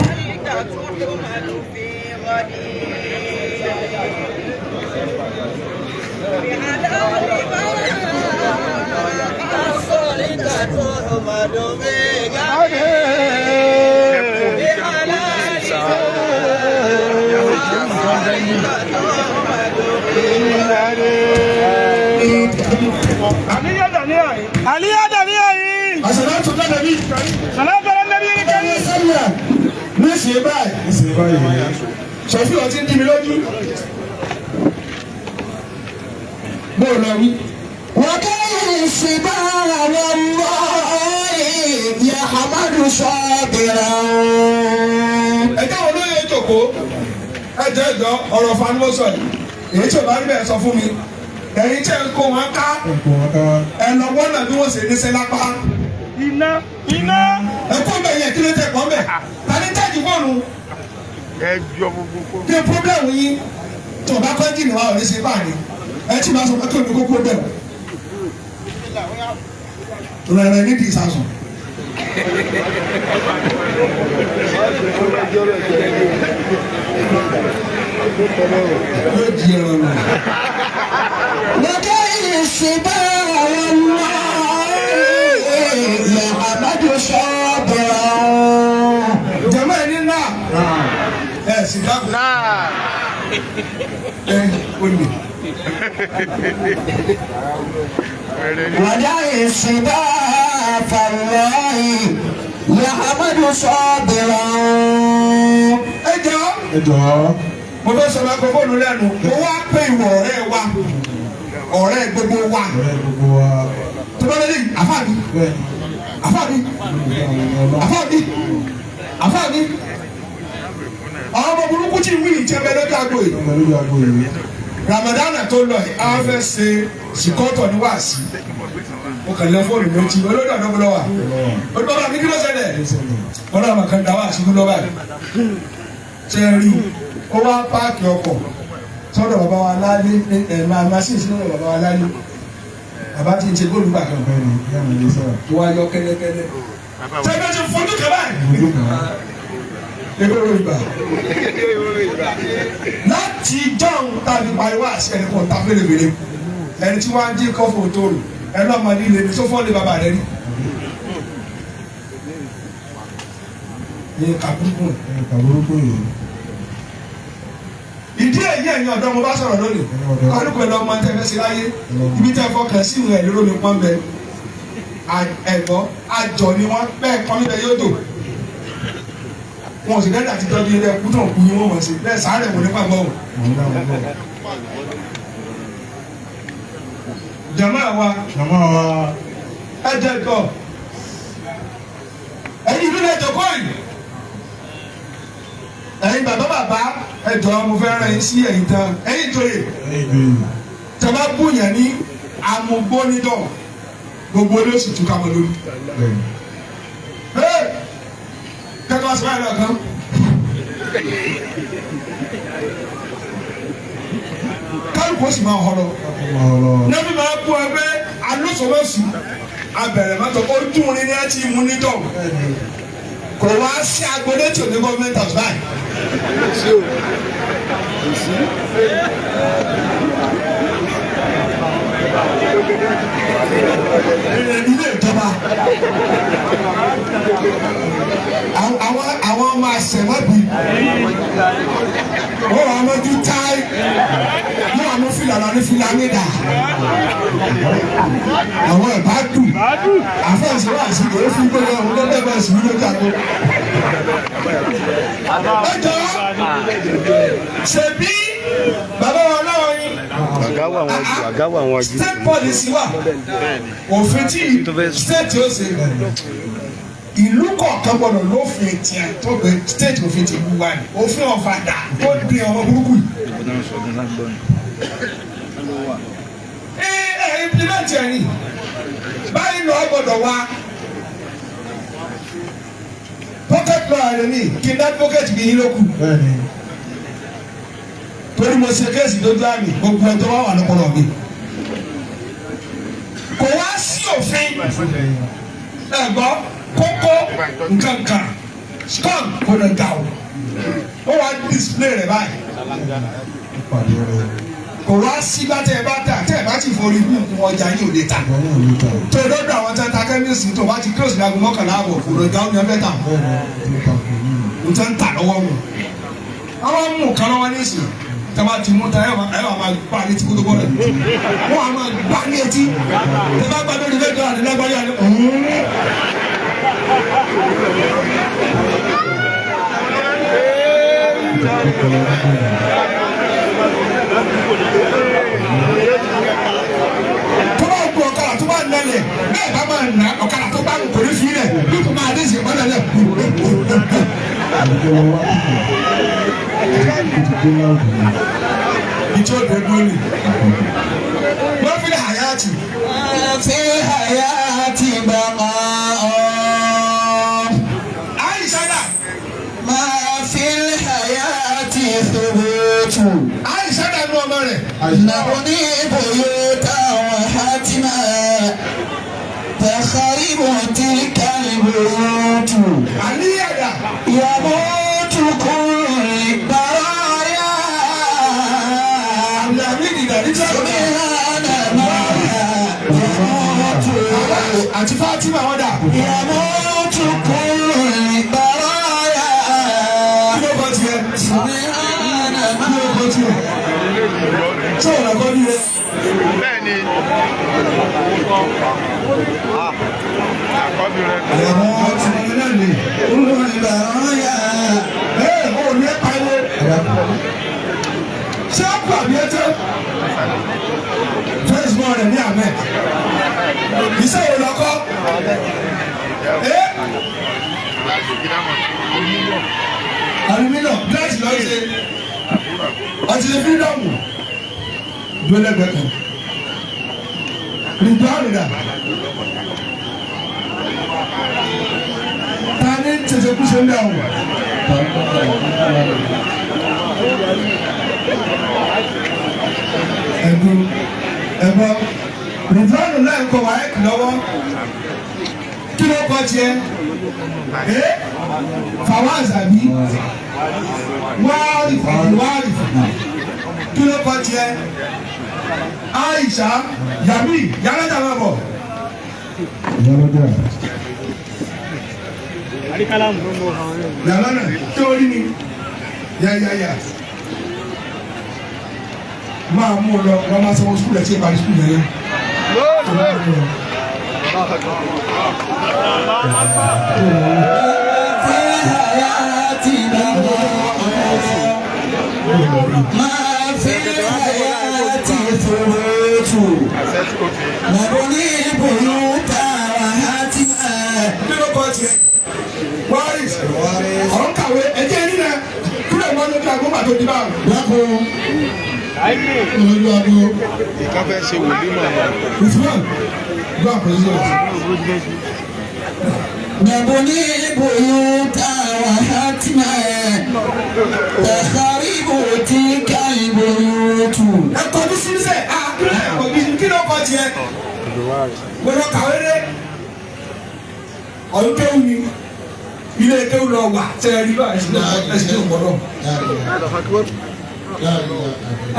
Speaker 1: Àṣàlátù lánàbí.
Speaker 5: Salatu ala nabi
Speaker 1: Ẹni sẹ́yìn níṣẹ́ báyìí.
Speaker 2: Níṣẹ́ báyìí.
Speaker 1: Sọ̀fí ọtí ń dí mi lójú. Bó o lọ wí.
Speaker 3: وكيف والله يحمد صابرا
Speaker 1: Ẹ jẹ́ àwọn olóyè jòkó. Ẹ jẹ́ ìjọ ọ̀rọ̀ fanimọ́sọ̀ yìí. Èyí tí ò bá rí bẹ́ẹ̀ sọ fún mi. Ẹ̀yin tí ẹ̀ ń kó wọn ká ẹ lọ wọ́n náà bí wọ́n ṣe níṣẹ́ lápá.
Speaker 4: Iná iná.
Speaker 1: Ẹ kó bẹ̀ yẹn kí ló tẹ̀ kọ́ bẹ̀. Ta ni tẹ́jú fóònù?
Speaker 4: Ẹ jọ gbogbo kó.
Speaker 1: Kí ni pírọ́blẹ̀mù yín? Tó o bá kọ́ ẹ́ńjìnì wa ò ní ṣe báyìí. Ẹ tí màá sọ pé kí o ní kókó bẹ̀ o. Rẹ̀rẹ̀ nídìí ìsasùn. Yóò di ẹran nù.
Speaker 3: وكي السباع والله يحمد صابرا
Speaker 1: Jẹ̀mọ́ ẹ̀ ní náà. Ẹ sì dákun.
Speaker 4: Náà.
Speaker 1: Ẹ olè.
Speaker 4: Wẹ̀rẹ̀ ni.
Speaker 3: ودع السباع فالله يحمد صابرا
Speaker 1: Ẹ jọ.
Speaker 2: Ẹ jọ̀ọ́.
Speaker 1: Mo fẹ́ sọ máikrófóònù lẹ́nu. Mo wá pé ìwọ ọ̀rẹ́ wa. Ọ̀rẹ́ gbogbo wa.
Speaker 2: Ọ̀rẹ́ gbogbo wa.
Speaker 1: Tó bá lélẹ̀ yìí, àfáà mi.
Speaker 2: Bẹ́ẹ̀ni.
Speaker 1: Àfáà mi. Àfáà mi. Àfáà mi. Àwọn ọmọ burúkú tí ń wí ìjẹ́bẹ lójú agbo yìí.
Speaker 2: Ọmọ lójú agbo yìí.
Speaker 1: Ramadana tó lọ yìí, a fẹ́ ṣe sìkọ́tọ̀ ní wàásì. Mo kàn lẹ fóònù mi ó ti olódò ọ̀dọ́ mi lọ wà. Olùkọ́ bá mi kí ló ṣẹlẹ̀? Wọ́n náà màkàn dá wàásì kú lọ́wọ́ yìí. Ṣé ẹ rí i? Ó wá páàkì ọkọ̀ sọ́dọ̀ bàbá wa lálé ẹ̀ máa máa sì sọ́dọ̀ bàbá wa lálé. Bàbá ti ń ṣe góòlù gbà kan.
Speaker 2: Bẹ́ẹ̀ni, ìyá mi lè sọ̀rọ̀.
Speaker 1: Tó wá yọ kẹ́lẹ́kẹ́lẹ́. Ṣé ẹgbẹ́ ti fojú kẹ́ báyìí?
Speaker 2: Ojú kan.
Speaker 1: Ewúro ìgbà. Láti jọ́hún tàbí pariwo àṣẹ ẹni kan ta fèrèfèrè. Ẹni tí wọ́n á dín kọ́fù tó rò. Ẹni ọmọ ní ilé ní tó fọ́ọ̀lì bàbá rẹ rí. Ní kàbúrúkú.
Speaker 2: Ẹ̀yin kàbúrúkú yìí.
Speaker 1: Ìdí èyí ẹ̀yin ọ̀dọ́ mo bá sọ̀rọ̀ lónìí. Kálukú ẹ̀ lọ́mọ tẹ́ fẹ́ ṣe láyé. Ibi tẹ́ fọkàn sí ìwọ̀n ẹ̀ lóró mi pọ́n bẹ. Ẹ̀gbọ́ àjọ ni wọ́n bẹ́ẹ̀ kọ́ níbẹ̀ yóò dò. Wọn ò sì dẹ́dà ti tọ́jú ilé ẹkú tó ń kú yín wọ́n wọ̀n sí. Bẹ́ẹ̀ sáré wò nípa gbọ́ wò.
Speaker 2: Àwọn náà wọ́n bọ̀.
Speaker 1: Jàmáà wa
Speaker 2: Jàmáà wa.
Speaker 1: ẹ jẹ́ gbọ́. Ẹ̀yin ìlú lẹ́jọ́ kọ́ yìí. Ẹ̀yin bàbá bàbá ẹ jọ̀ọ́ mo fẹ́ rán yín sí ẹ̀yin tán. Ẹ̀yin ìjòyè
Speaker 2: Ẹ̀yin ìjòyè.
Speaker 1: tẹ́ bá bùyàn ní amúgbónídọ̀ gbogbo olóṣù tún ká mọ́ lórí.
Speaker 2: Bẹ́ẹ̀ni.
Speaker 1: Hey! Kẹ́kọ̀ọ́ sọ báyìí lọ́kàn. Kálukú ó sì máa họ lọ.
Speaker 2: Ọmọ ọlọ.
Speaker 1: Nẹ́bí máa bú ẹgbẹ́ alóṣòwòsù abẹ̀rẹ̀ mọ́tò ojú ni ní ẹ ti mú nítọ̀.
Speaker 2: Bẹ́ẹ̀ni.
Speaker 1: Kò wá sí agbolé tí ò ní gọ́ọ̀mẹ̀ntì house báyìí. Ilé ìjọba àwọn ọmọ àṣẹmọ́bì wọ́n wà mọ́jú táì wọ́n wà mú fìlà lọ ní fìlà nídà àwọn ẹ̀bá dùn àfẹ́sẹ̀ wà sí ìwé fún gbogbo ọ̀hún lọ́dẹ̀ bá sì wúlò jàgbó. Ẹ jọ ṣebí bàbá wa láwọn yín
Speaker 5: Àga wà wọn jù.
Speaker 1: state policy wà òfin tí state ó ṣe ìlú kọ̀ọ̀kan gbọ́dọ̀ lófin tiẹ̀ tó gbé state òfin ti wú wa ni òfin ọ̀fadà tó di ọmọ burúkú yìí. Ẹ ẹ implement ẹ ni báyìí lọ gbọ́dọ̀ wá pocket law rẹ ni kí n advocate bí yín ló kù
Speaker 2: Bẹ́ẹ̀ni.
Speaker 1: torí mo ṣe kéèsì lójú àmì gbogbo ẹjọ́ wà wà lọ́pọ̀lọ́ mi. Kò wá sí òfin ẹ̀gbọ́n kókó nkankan scum kò lè ga o ó wá display rẹ̀ báyìí
Speaker 2: Ìpàdé rẹ̀.
Speaker 1: kò wá sí bá tẹ́ ẹ bá tà tẹ́ ẹ bá ti forí kú nǹkan ọjà yìí ò lè tà
Speaker 2: Ìgbà yóò lè tà.
Speaker 1: tó lọ́dọ̀ àwọn tẹ́ ta kẹ́míìsì tó wá ti close ní aago mọ́kànlá àbọ̀ kò lè ga ó ní ọbẹ̀ tà
Speaker 2: Bẹ́ẹ̀ni, tó ta kò ní.
Speaker 1: n tẹ́ ń tà lọ́wọ́ wọn. Àwọn mú nǹkan lọ́wọ́ nísìnyí tẹ́ bá ti mú ta ẹ wà máa gbá létí kó tó bọ́ rẹ̀ wọ́n á máa gbá ní etí tẹ́ bá gbá lórí rédíò àti lágbáyé àti ọ̀hún. Tó bá gbọ́ ọ̀kadà tó bá nalẹ̀ bẹ́ẹ̀ bá máa nà ọ̀kadà tó bá kò ní fi rẹ̀ bí kò máa dé ìsìn mọ́ nalẹ̀.
Speaker 2: Àdúgbò wa kò.
Speaker 1: Ìjọ òdòdó ni. Wọ́n fi àyàtì.
Speaker 3: في الحياة بقاء.
Speaker 1: Àyíṣà dà.
Speaker 3: ما في الحياة ثبوت.
Speaker 1: Àyíṣà dà nú ọmọ rẹ̀.
Speaker 3: نبني بيوتا وحتما تخرب تلك البيوت.
Speaker 1: Àníyà dà.
Speaker 3: يموت كل البرايا.
Speaker 1: Abdulhamid dà ní sọ́kọ̀.
Speaker 3: سبحان ما يموت.
Speaker 1: Àti Fatima wọn dà.
Speaker 3: يموت كل البرايا.
Speaker 1: Kí ló kọ́ tiẹ̀?
Speaker 3: سبحان
Speaker 1: Kí ló kọ́ tiẹ̀? Ṣé ọ̀nà kọ́ ní rẹ̀?
Speaker 4: Bẹ́ẹ̀ni. Àkọ́bí rẹ̀.
Speaker 3: يموت
Speaker 1: Ọ̀nà náà ni.
Speaker 3: كل البرايا.
Speaker 1: Ẹ ò ní ẹ pariwo. Ṣé ó kú àbí ẹjọ́? First born rẹ̀ ní Ahmed. Iṣẹ́ wo lọ kọ́? Ẹ alumínà gíláàsì lọ ṣe. Ọtí ṣe fírídọ̀mù. Dúró lẹ́gbẹ̀ẹ́ kan. Rìdíwánù dà. Ta ni tètè kú ṣe ń bẹ̀ wọ̀? Ẹ̀dùn ẹ̀bọ Rìdíwánù náà ń kọ wáyé lọ́wọ́. Kí ló kọ tiẹ̀? Ẹ́ Fawaz àbí? Wáàrì wáàrì. Kí ló kọ tiẹ̀? Aisha Yami yàrá jà máa bọ̀. Yàrá náà tí ó rí ni yáyáyá máa mú un lọ wọn máa sanwó sukùl ẹ̀ tí ìparí sukùl yẹn yẹn.
Speaker 3: في الحياة بقاء. ما في الحياة ثبوت.
Speaker 4: Àṣẹ tí kò fi.
Speaker 3: نبني بيوتا وحتما.
Speaker 1: Kí ló kọ tiẹ̀? Waris ọ̀n kàwé ẹ̀jẹ̀ nínú kúrò mọ́ lójú agbóhùn àti òdìbò àwọn.
Speaker 2: Dákun. Olójú ago.
Speaker 4: Ìkan fẹ́ ṣe wòlímọ̀ náà.
Speaker 1: Usman go and position yourself.
Speaker 3: نبني بيوتا وحتما تخرب تلك البيوت.
Speaker 1: Ẹ kọjú sí sẹ́ ah kí ló ẹ kọjú sí kí ló kọ tiẹ̀? Mo lọ kàwé dé ọ̀hún kéwù ni ilé kéwù lọ wà tẹ́ ẹ rí bá ẹ̀sìn náà ẹ̀sìn tó gbọ́dọ̀.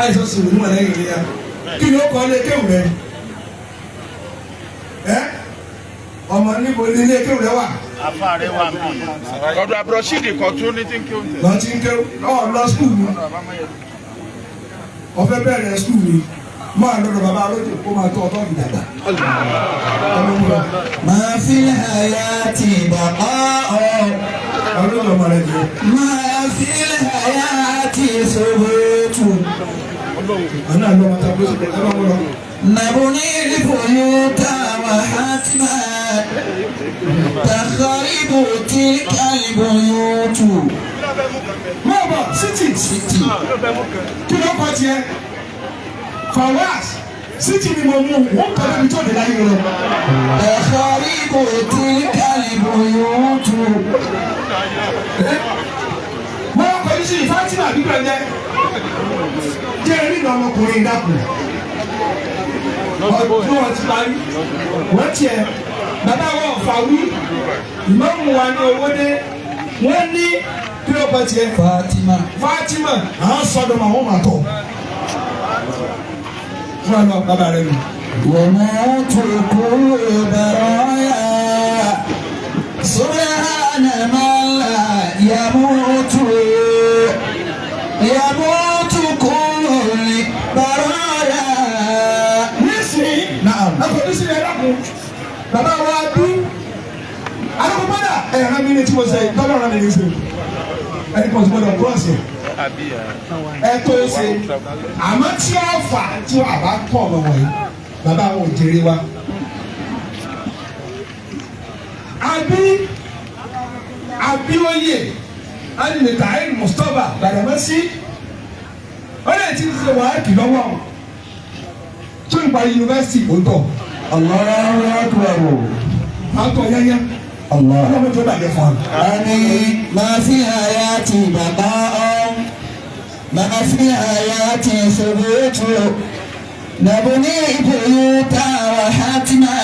Speaker 1: Àìsàn sì wò ní wà lẹ́yìn ìlera kí ló kọ́ ilé kéwù rẹ? Ẹ ọmọ níbo ni ilé kéwù rẹ wà?
Speaker 4: Ọ̀dọ̀ àbúrọ̀ṣídì kan tún ní tí ń kí oúnjẹ.
Speaker 1: Lọ ti ń kéwù ọ lọ skul ni ọfẹ bẹ̀rẹ̀ skul ni máa lọ́dọ̀ bàbá alóde kó máa tó ọtọ́ ìdàgbà. Ọmọ mi lọ.
Speaker 3: ما في الحياة بقاء.
Speaker 1: Ọlọ́dọ̀ ọmọ rẹ jẹ.
Speaker 3: ما في الحياة ثبوت.
Speaker 1: Àná àlọ́ ọmọ tàbí oṣù ẹ bá wọn lọ.
Speaker 3: نبني البيوت وحتما تخرب تلك البيوت.
Speaker 1: Máa bọ̀ sítì
Speaker 3: City.
Speaker 1: kí ló kọ tiẹ̀? Fawaz sítì ni mo mú wọ́n kọ́ lóbi tó dé láyé rẹ.
Speaker 3: تخرب تلك البيوت.
Speaker 1: Wọ́n kọjú sí Fatima àbíkú ẹ̀jẹ̀. Jẹ́ eré ìlú ọmọkùnrin dàpọ̀. Ọdún wọn ti parí. Wọ́n tiẹ̀ bàbá wọn fàwí ìmọ̀mù wa ní owó dé. Wọ́n ní kí ló kọ tiẹ̀?
Speaker 3: Fatima.
Speaker 1: Fatima àwọn sọdọ̀ mà wọ́n mà tọ̀. Fún wa lọ bàbá rẹ nù.
Speaker 3: وموت كل برايا. سبحان من لا يموت. يموت كل البرايا.
Speaker 1: Nísìnyí akọ̀dé sí ẹ̀rọ kù. Bàbá wa bí alùpùpù ẹ̀rọ mi ní tí mo sẹ́yìn tọ́lá ọ̀rọ̀ mi ní sẹ́yìn. Ẹni kan tí mo lọ kúrọ̀sì ẹ̀ tó ṣe àmọ́ tí ó fà tí wọ́n àbá kọ́ ọ̀nà wọ̀nyí bàbá àwọn òjèrè wa. Àbí Abíóyè Alimitair Mustapha Gbàdàmọ́sí Ó lè ti ṣe wàhálà lọ́wọ́ tó ń parí yunifásitì ó tọ̀.
Speaker 3: Allahu akbar.
Speaker 1: À ń tọ̀ yányá.
Speaker 3: Allah.
Speaker 1: Ọlọ́run tó bàjẹ́ fún wa.
Speaker 3: Àmín. Ma fi hayati baqa'un. Ma fi hayati thubutu. Nabni buyuta wa hatma.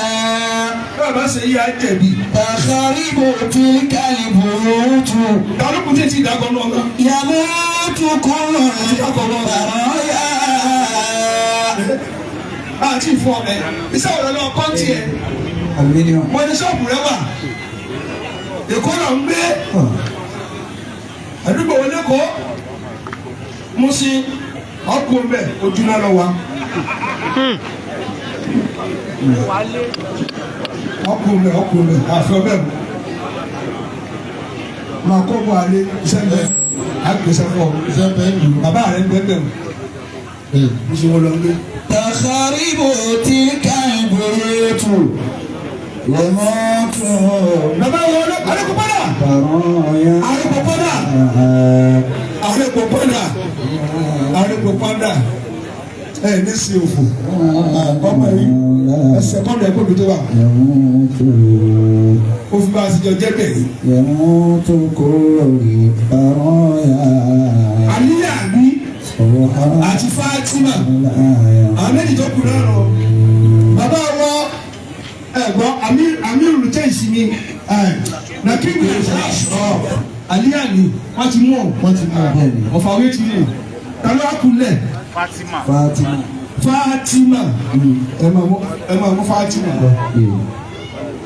Speaker 1: Bẹ́ẹ̀ bá ṣe yí á jẹ̀bi.
Speaker 3: Takharibu tilka al-buyutu.
Speaker 1: Kálukú tí ti dàgbọ́ náà gan.
Speaker 3: Yamutu kullu baraya.
Speaker 1: Àti ìfún ọbẹ̀. Iṣẹ́ òrò lọ kọ́ńtì ẹ̀.
Speaker 3: Aluminium.
Speaker 1: Mo ní ṣọ́ọ̀bù rẹ wà. Èkó náà ń gbé. Àdúgbò wo lẹ́kọ̀ọ́? Mo ṣe ọkùnrin bẹ́ẹ̀ ojú náà lọ wa. Ọkùnrin ọkùnrin àfi ọbẹ̀ mu. Máa kó bọ̀ alẹ́ iṣẹ́ bẹ́ẹ̀ àgbèsè fún ọ.
Speaker 2: Iṣẹ́ bẹ́ẹ̀ lù.
Speaker 1: Bàbá rẹ̀ ń bẹ́ẹ̀ bẹ́ẹ̀ mu. Mo ṣe wọn lọ ń gbé.
Speaker 3: Takharibu tilka al-buyutu. Yamutu
Speaker 1: Bàbá wo ló àlékún pọ́dà?
Speaker 3: baraya.
Speaker 1: Àlékún pọ́dà. Àlékún pọ́dà. Àlékún pọ́dà. Ẹ ní sí òfò. Ọmọ yìí ẹsẹ̀ kọ́ndà ẹ̀kọ́ mi tó wà.
Speaker 3: Yamutu.
Speaker 1: Ó fi bá a ti jọ jẹ́ bẹ̀rẹ̀.
Speaker 3: Yamutu kullu baraya.
Speaker 1: Àníyá mi àti Fátímà. Àwọn méjì tó kù náà lọ. Bàbá wọ ẹ̀gbọ́n Amiru tẹ̀ ìsinmi Nàkíbi Àníyá ni wọ́n ti mú ọ̀.
Speaker 2: Wọ́n ti mú ọ.
Speaker 1: Ọ̀fà wé ti mú. Ta ló wá kulẹ̀?
Speaker 4: Fatima.
Speaker 3: Fatima.
Speaker 1: Fatima ẹ máa mú Fatima lọ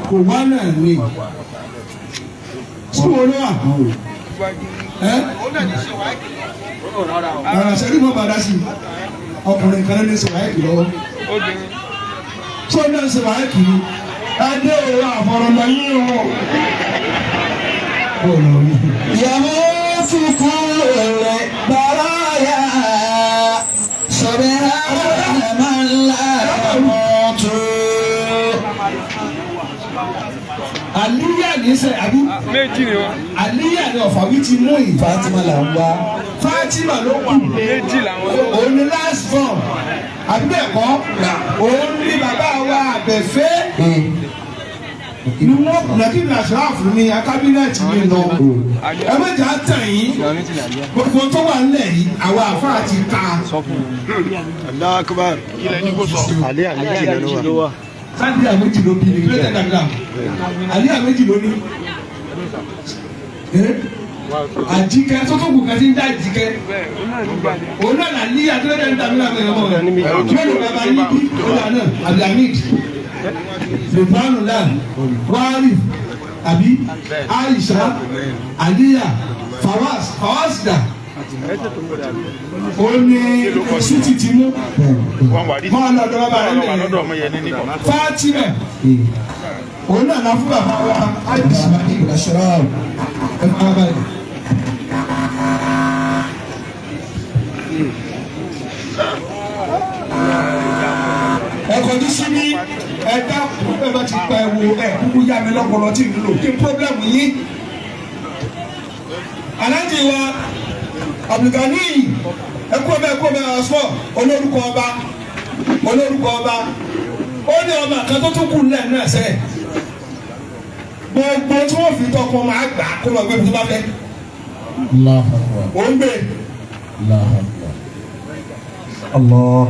Speaker 1: kò wá náà ní sùn ló wà ẹ ọ̀rọ̀ sẹ́rí mọ́ bàdá sí ọkùnrin kan ní sọ̀rọ̀ ayé lọ́wọ́ tó náà sọ̀rọ̀ ayé kìíní adé òwò àfọ̀rọ̀mọ yín o.
Speaker 3: Yamutu kullu baraya. Subhana man la yamutu.
Speaker 1: Àlíyà ní sẹ́ àbí
Speaker 6: Méjì ni wọn.
Speaker 1: àlíyà ní ọ̀fà wí ti mú yìí.
Speaker 3: Fatima là ń wá.
Speaker 1: Fatima ló kù.
Speaker 6: Méjì làwọn.
Speaker 1: Òun ni last form àbí bẹ́ẹ̀ kọ́ òun ni bàbá wa àbẹ̀fẹ́ ni wọ́n nàkí nàṣàfù ni akábínẹ̀tì mi lọ ẹ má jà á tàn yín gbogbo tó wà nílẹ̀ yìí àwa àfáà ti ta
Speaker 5: Allahu Akbar.
Speaker 4: Ilẹ̀ ní kò sọ.
Speaker 5: Àlẹ́ àméjì ló wà.
Speaker 1: sáàdì àméjì ló bí ní kílódé dàgbà àlẹ́ àméjì ló ní àjíkẹ́ tó tó kù kan ti ń dá àjíkẹ́ òun náà nà ní àtúndẹ̀ ń dàbí làwọn èèyàn mọ̀ mélòó bàbá yín bí ọ̀là náà Abdulhamid lùbánù náà wárì àbí Aisha Aliya Fawaz Fawaz dà ó ní sùtì tì mú
Speaker 4: Wọ́n wà rí.
Speaker 1: máa lọ ọ̀dọ̀ bàbá rẹ̀
Speaker 4: Wọ́n wà
Speaker 1: nìyẹn
Speaker 4: lọ́dọ̀ ọmọ yẹn ní nìkan.
Speaker 1: Fatima òun náà la fún bàbá wa Aisha
Speaker 3: Ashraf.
Speaker 1: ẹ fara balẹ̀. Ẹ kọjú sí mi ẹ dákun ẹ bá ti pa ẹ wo ẹ kúkú yá mi lọ́pọlọ tí ń lò kí n pọ́blẹ́mù yín. Aláàjì wa Abdulgani ẹ kú ọbẹ̀ ẹ kú ọbẹ̀ ọ̀sọ́ olórúkọ ọba olórúkọ ọba ó ní ọmọ kan tó tún kù lẹ́nu ẹ̀sẹ̀ gbogbo tí wọ́n fi tọkọ máa gbà kó lọ gbé ibi tó bá fẹ́
Speaker 2: Allahu Akbar.
Speaker 1: ò ń gbé
Speaker 2: Allahu Akbar. Allah.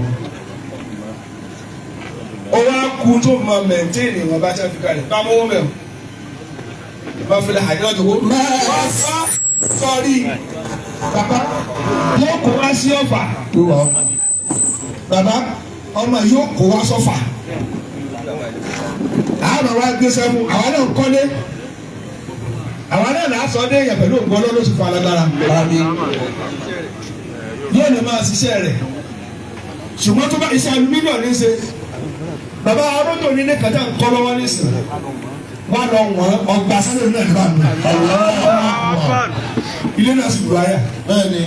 Speaker 1: ó wá kú tó máa mẹ̀ntẹ́ẹ̀nì wọn bá tẹ́ fi kalẹ̀ bá mọ́wọ́ mẹ́wọ̀ bá fi lè hàjẹ́ lọ́jọ́ kó wá sá sọ́rí bàbá yóò kó wá sí ọ̀fà bàbá ọmọ yóò kó wá sọ́fà àwọn wa gbé sẹ́fún àwa náà ń kọ́lé àwa náà là á sọ dé èèyàn pẹ̀lú ògùn ọlọ́run sì fún alágbára yóò lè máa ṣiṣẹ́ rẹ̀ ṣùgbọ́n tó bá iṣẹ́ mílíọ̀nù ní ṣe bàbá arótò nílé kàtà ń kọ́ lọ́wọ́ nísìnyí wọ́n lọ wọ́n ọgbà sálẹ̀ náà nígbà mi ilé náà sì wù ayà.
Speaker 2: Bẹ́ẹ̀ni,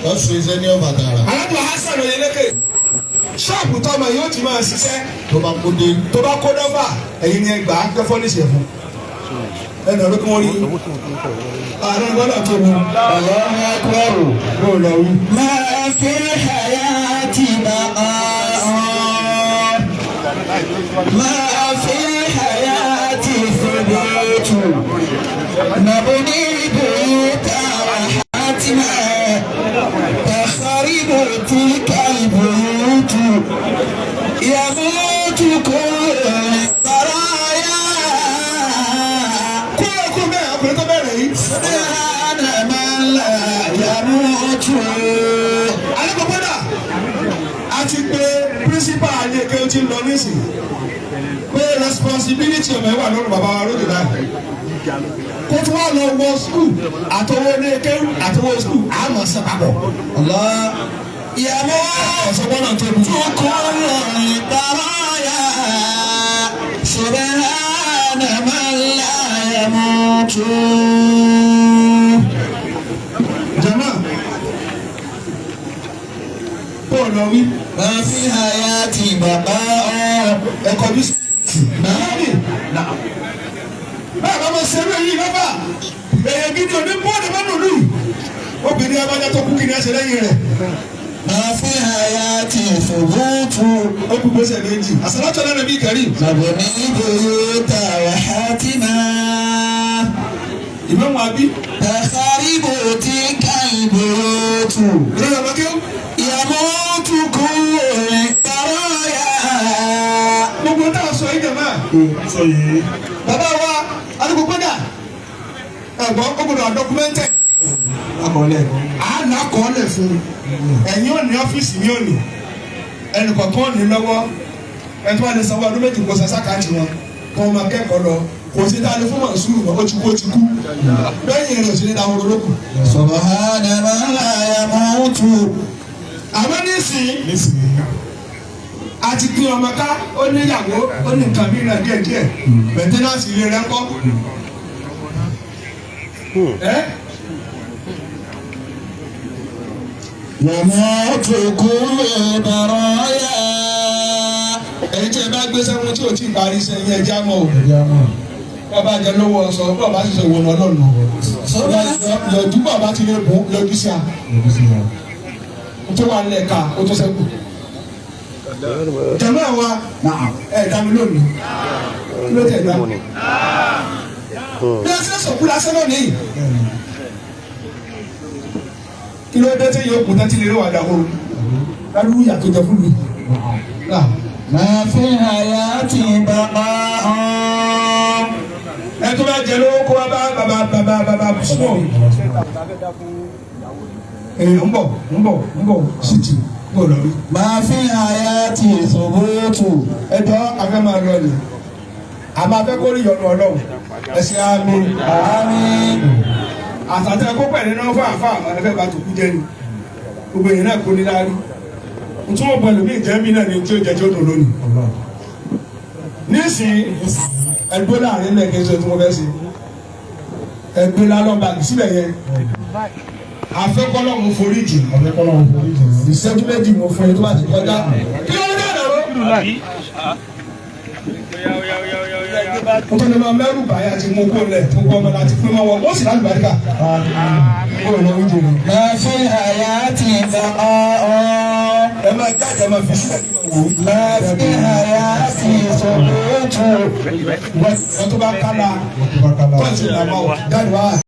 Speaker 2: wọ́n ṣe iṣẹ́ ní ọ̀bà tààrà.
Speaker 1: Alájọ Hasan Oyeleke ṣọ́ọ̀bù tọmọ yóò ti máa ṣiṣẹ́
Speaker 2: Tó bá kó dé.
Speaker 1: tó bá kó dọ́fà ẹ̀yin ni ẹ gbà á kẹ́fọ́ ní ìṣẹ̀fún. Ẹnì ọdún kí wọ́n rí. Ààrẹ gbọ́dọ̀ tó mu.
Speaker 3: Allahu akbar.
Speaker 1: Bó o lọ wí.
Speaker 3: ما في الحياة بقاء ما في الحياة ثبوت نبني بيوتا وحتما تخرب تلك البيوت يموت كل البرايا
Speaker 1: Kúrò kú bẹ́ẹ̀ ọkùnrin tó bẹ̀rẹ̀ yìí.
Speaker 3: سبحان من لا يموت.
Speaker 1: Alákọ̀ọ́kọ́dà a ti pe pírísípà Ayéke ó ti ń lọ nísìn pé responsibility ọmọ ẹ wà lọ́rùn bàbá wa lóde báyìí. Kó tún wá lọ wọ skul àtọwọ́ ilé kéwù àtọwọ́ skul àmọ̀ sí papọ̀.
Speaker 3: الله يموت
Speaker 1: Ọ̀sán bọ́lá tó bu.
Speaker 3: كل البرايا سبحان من لا يموت.
Speaker 1: Jama kó o lọ wí.
Speaker 3: ما في حياتي بقاء.
Speaker 1: Ẹ̀kọ́ bí sùn. Báyọ̀ bá máa ṣerú èyí lọ́fà. Èyàn gidi òní bọ́ọ̀dù bá nù lù. Obìnrin abájá tó kú kí ni ẹ ṣe lẹ́yìn rẹ̀.
Speaker 3: ما في حياتي ثبوت.
Speaker 1: Ó kú gbèsè méjì. Àsàlátù ala nabi karim.
Speaker 3: نبني بيوتا وحاتما
Speaker 1: Ìmáàmù Abí.
Speaker 3: تخرب تلك البيوت.
Speaker 1: Ìrọ̀lẹ́ ọmọ kí ó.
Speaker 3: يموت كل البرايا.
Speaker 1: Gbogbo tá a sọ yìí jẹ̀mọ́.
Speaker 2: Sọ yìí.
Speaker 1: Bàbá wa Adúgbògbódà. Ẹ̀gbọ́n ó gbọdọ̀ dọ́kúmẹ́ntẹ̀.
Speaker 2: Akọ̀ọ́lẹ̀.
Speaker 1: À ń kọ́lẹ̀ fún un. Ẹ̀yin ò ní ọ́fíìsì mi ò ní. Ẹnì kọ̀ọ̀kan ò ní lọ́wọ́. Ẹni tó bá lè sanwó ọdún méjì kó san sákàtì wọn. Kọ́ ọmọ akẹ́kọ̀ọ́ lọ. Kò sí dáadé fún Mọ̀súrù mọ́, ó ti kú ó ti kú. Lẹ́yìn rẹ̀ ò sí ní dáhùn olókùn.
Speaker 3: سبحان من لا يموت.
Speaker 1: Àmọ́ nísìnyí
Speaker 2: Nísìnyí.
Speaker 1: a ti pín ọmọ ká ó níyàwó ó ní nǹkan mìíràn díẹ̀ díẹ̀ mẹ̀tẹ́nàsì ilé rẹ̀ ń kọ́. Ẹ́
Speaker 3: يموت كل البرايا.
Speaker 1: ẹ̀yin tí ẹ bá gbé sẹ́wọ́n tí ò tí ì parí iṣẹ́ yẹn ẹja mọ́ o. Bọ́ọ̀ bá jẹ lówó ọ̀sán bọ́ọ̀ bá sì sọ ìwọ̀n ọlọ́run. Yọjú bọ́ọ̀ bá ti lè bùn yọjú sí a. Tó wà nílẹ̀ ká ó tó sẹ́kù. Jàmbá wa ẹ̀ dá mi lónìí. Kí ló tẹ̀ dá? Bí a ṣe sọ̀kú lásán lónìí. Kí ló dé tí yóò kú tán tí lè rí wàdà ooru? Ládùúgbò ìyà tó jẹ fún mi.
Speaker 3: ما في الحياة بقاء.
Speaker 1: Ẹ tó bá jẹ lówó kó wá bá bàbá bàbá bàbá súnmọ́. Ee ń bọ̀ ń bọ̀ ń bọ̀ sí ti ń bọ̀ lórí.
Speaker 3: ما في الحياة ثبوت.
Speaker 1: Ẹ jọ afẹ́ máa lọ ni. Àmọ́ afẹ́ kó rí ìyọnu Ọlọ́run. Ẹ ṣe àmín.
Speaker 3: آمين.
Speaker 1: Àtàtà kó pẹ̀lú náà fún àfa àmọ́ ẹ fẹ́ bá tòkú jẹ́ ni. Gbogbo èèyàn náà kó ní láárí. Ntí wọ́n pẹ̀lú mí jẹ́ mí náà ni tí ó jẹ́ tí ó dùn lónìí. Nísìnyí ẹgbẹ́ láàrin lẹ́ẹ̀kẹ́ sọ tí mo fẹ́ ṣe. Ẹgbẹ́ lálọ́ bàgì síbẹ̀ yẹn. Afẹ́kọ́lọ́hún foríjì.
Speaker 2: Afẹ́kọ́lọ́hún foríjì.
Speaker 1: Ìṣẹ́jú méjì mo fún yín tó bá ti kọjá. Kí ló ń dáná ró? Mo tó lè máa mẹ́rù báyà ti mú kó lẹ̀ tó kọ́ ọmọ láti pín mọ́ wọn. Ó sì láti bàríkà. Ó lọ wíjọ ni.
Speaker 3: ما في الحياة بقاء.
Speaker 1: Ẹ máa jáde ẹ máa fi sílẹ̀ kí n máa wò ó.
Speaker 3: ما في الحياة ثبوت.
Speaker 1: Wọ́n tó bá kálá
Speaker 2: Wọ́n tó bá kálá.
Speaker 1: tó ń ṣe làmọ́ jáde wá.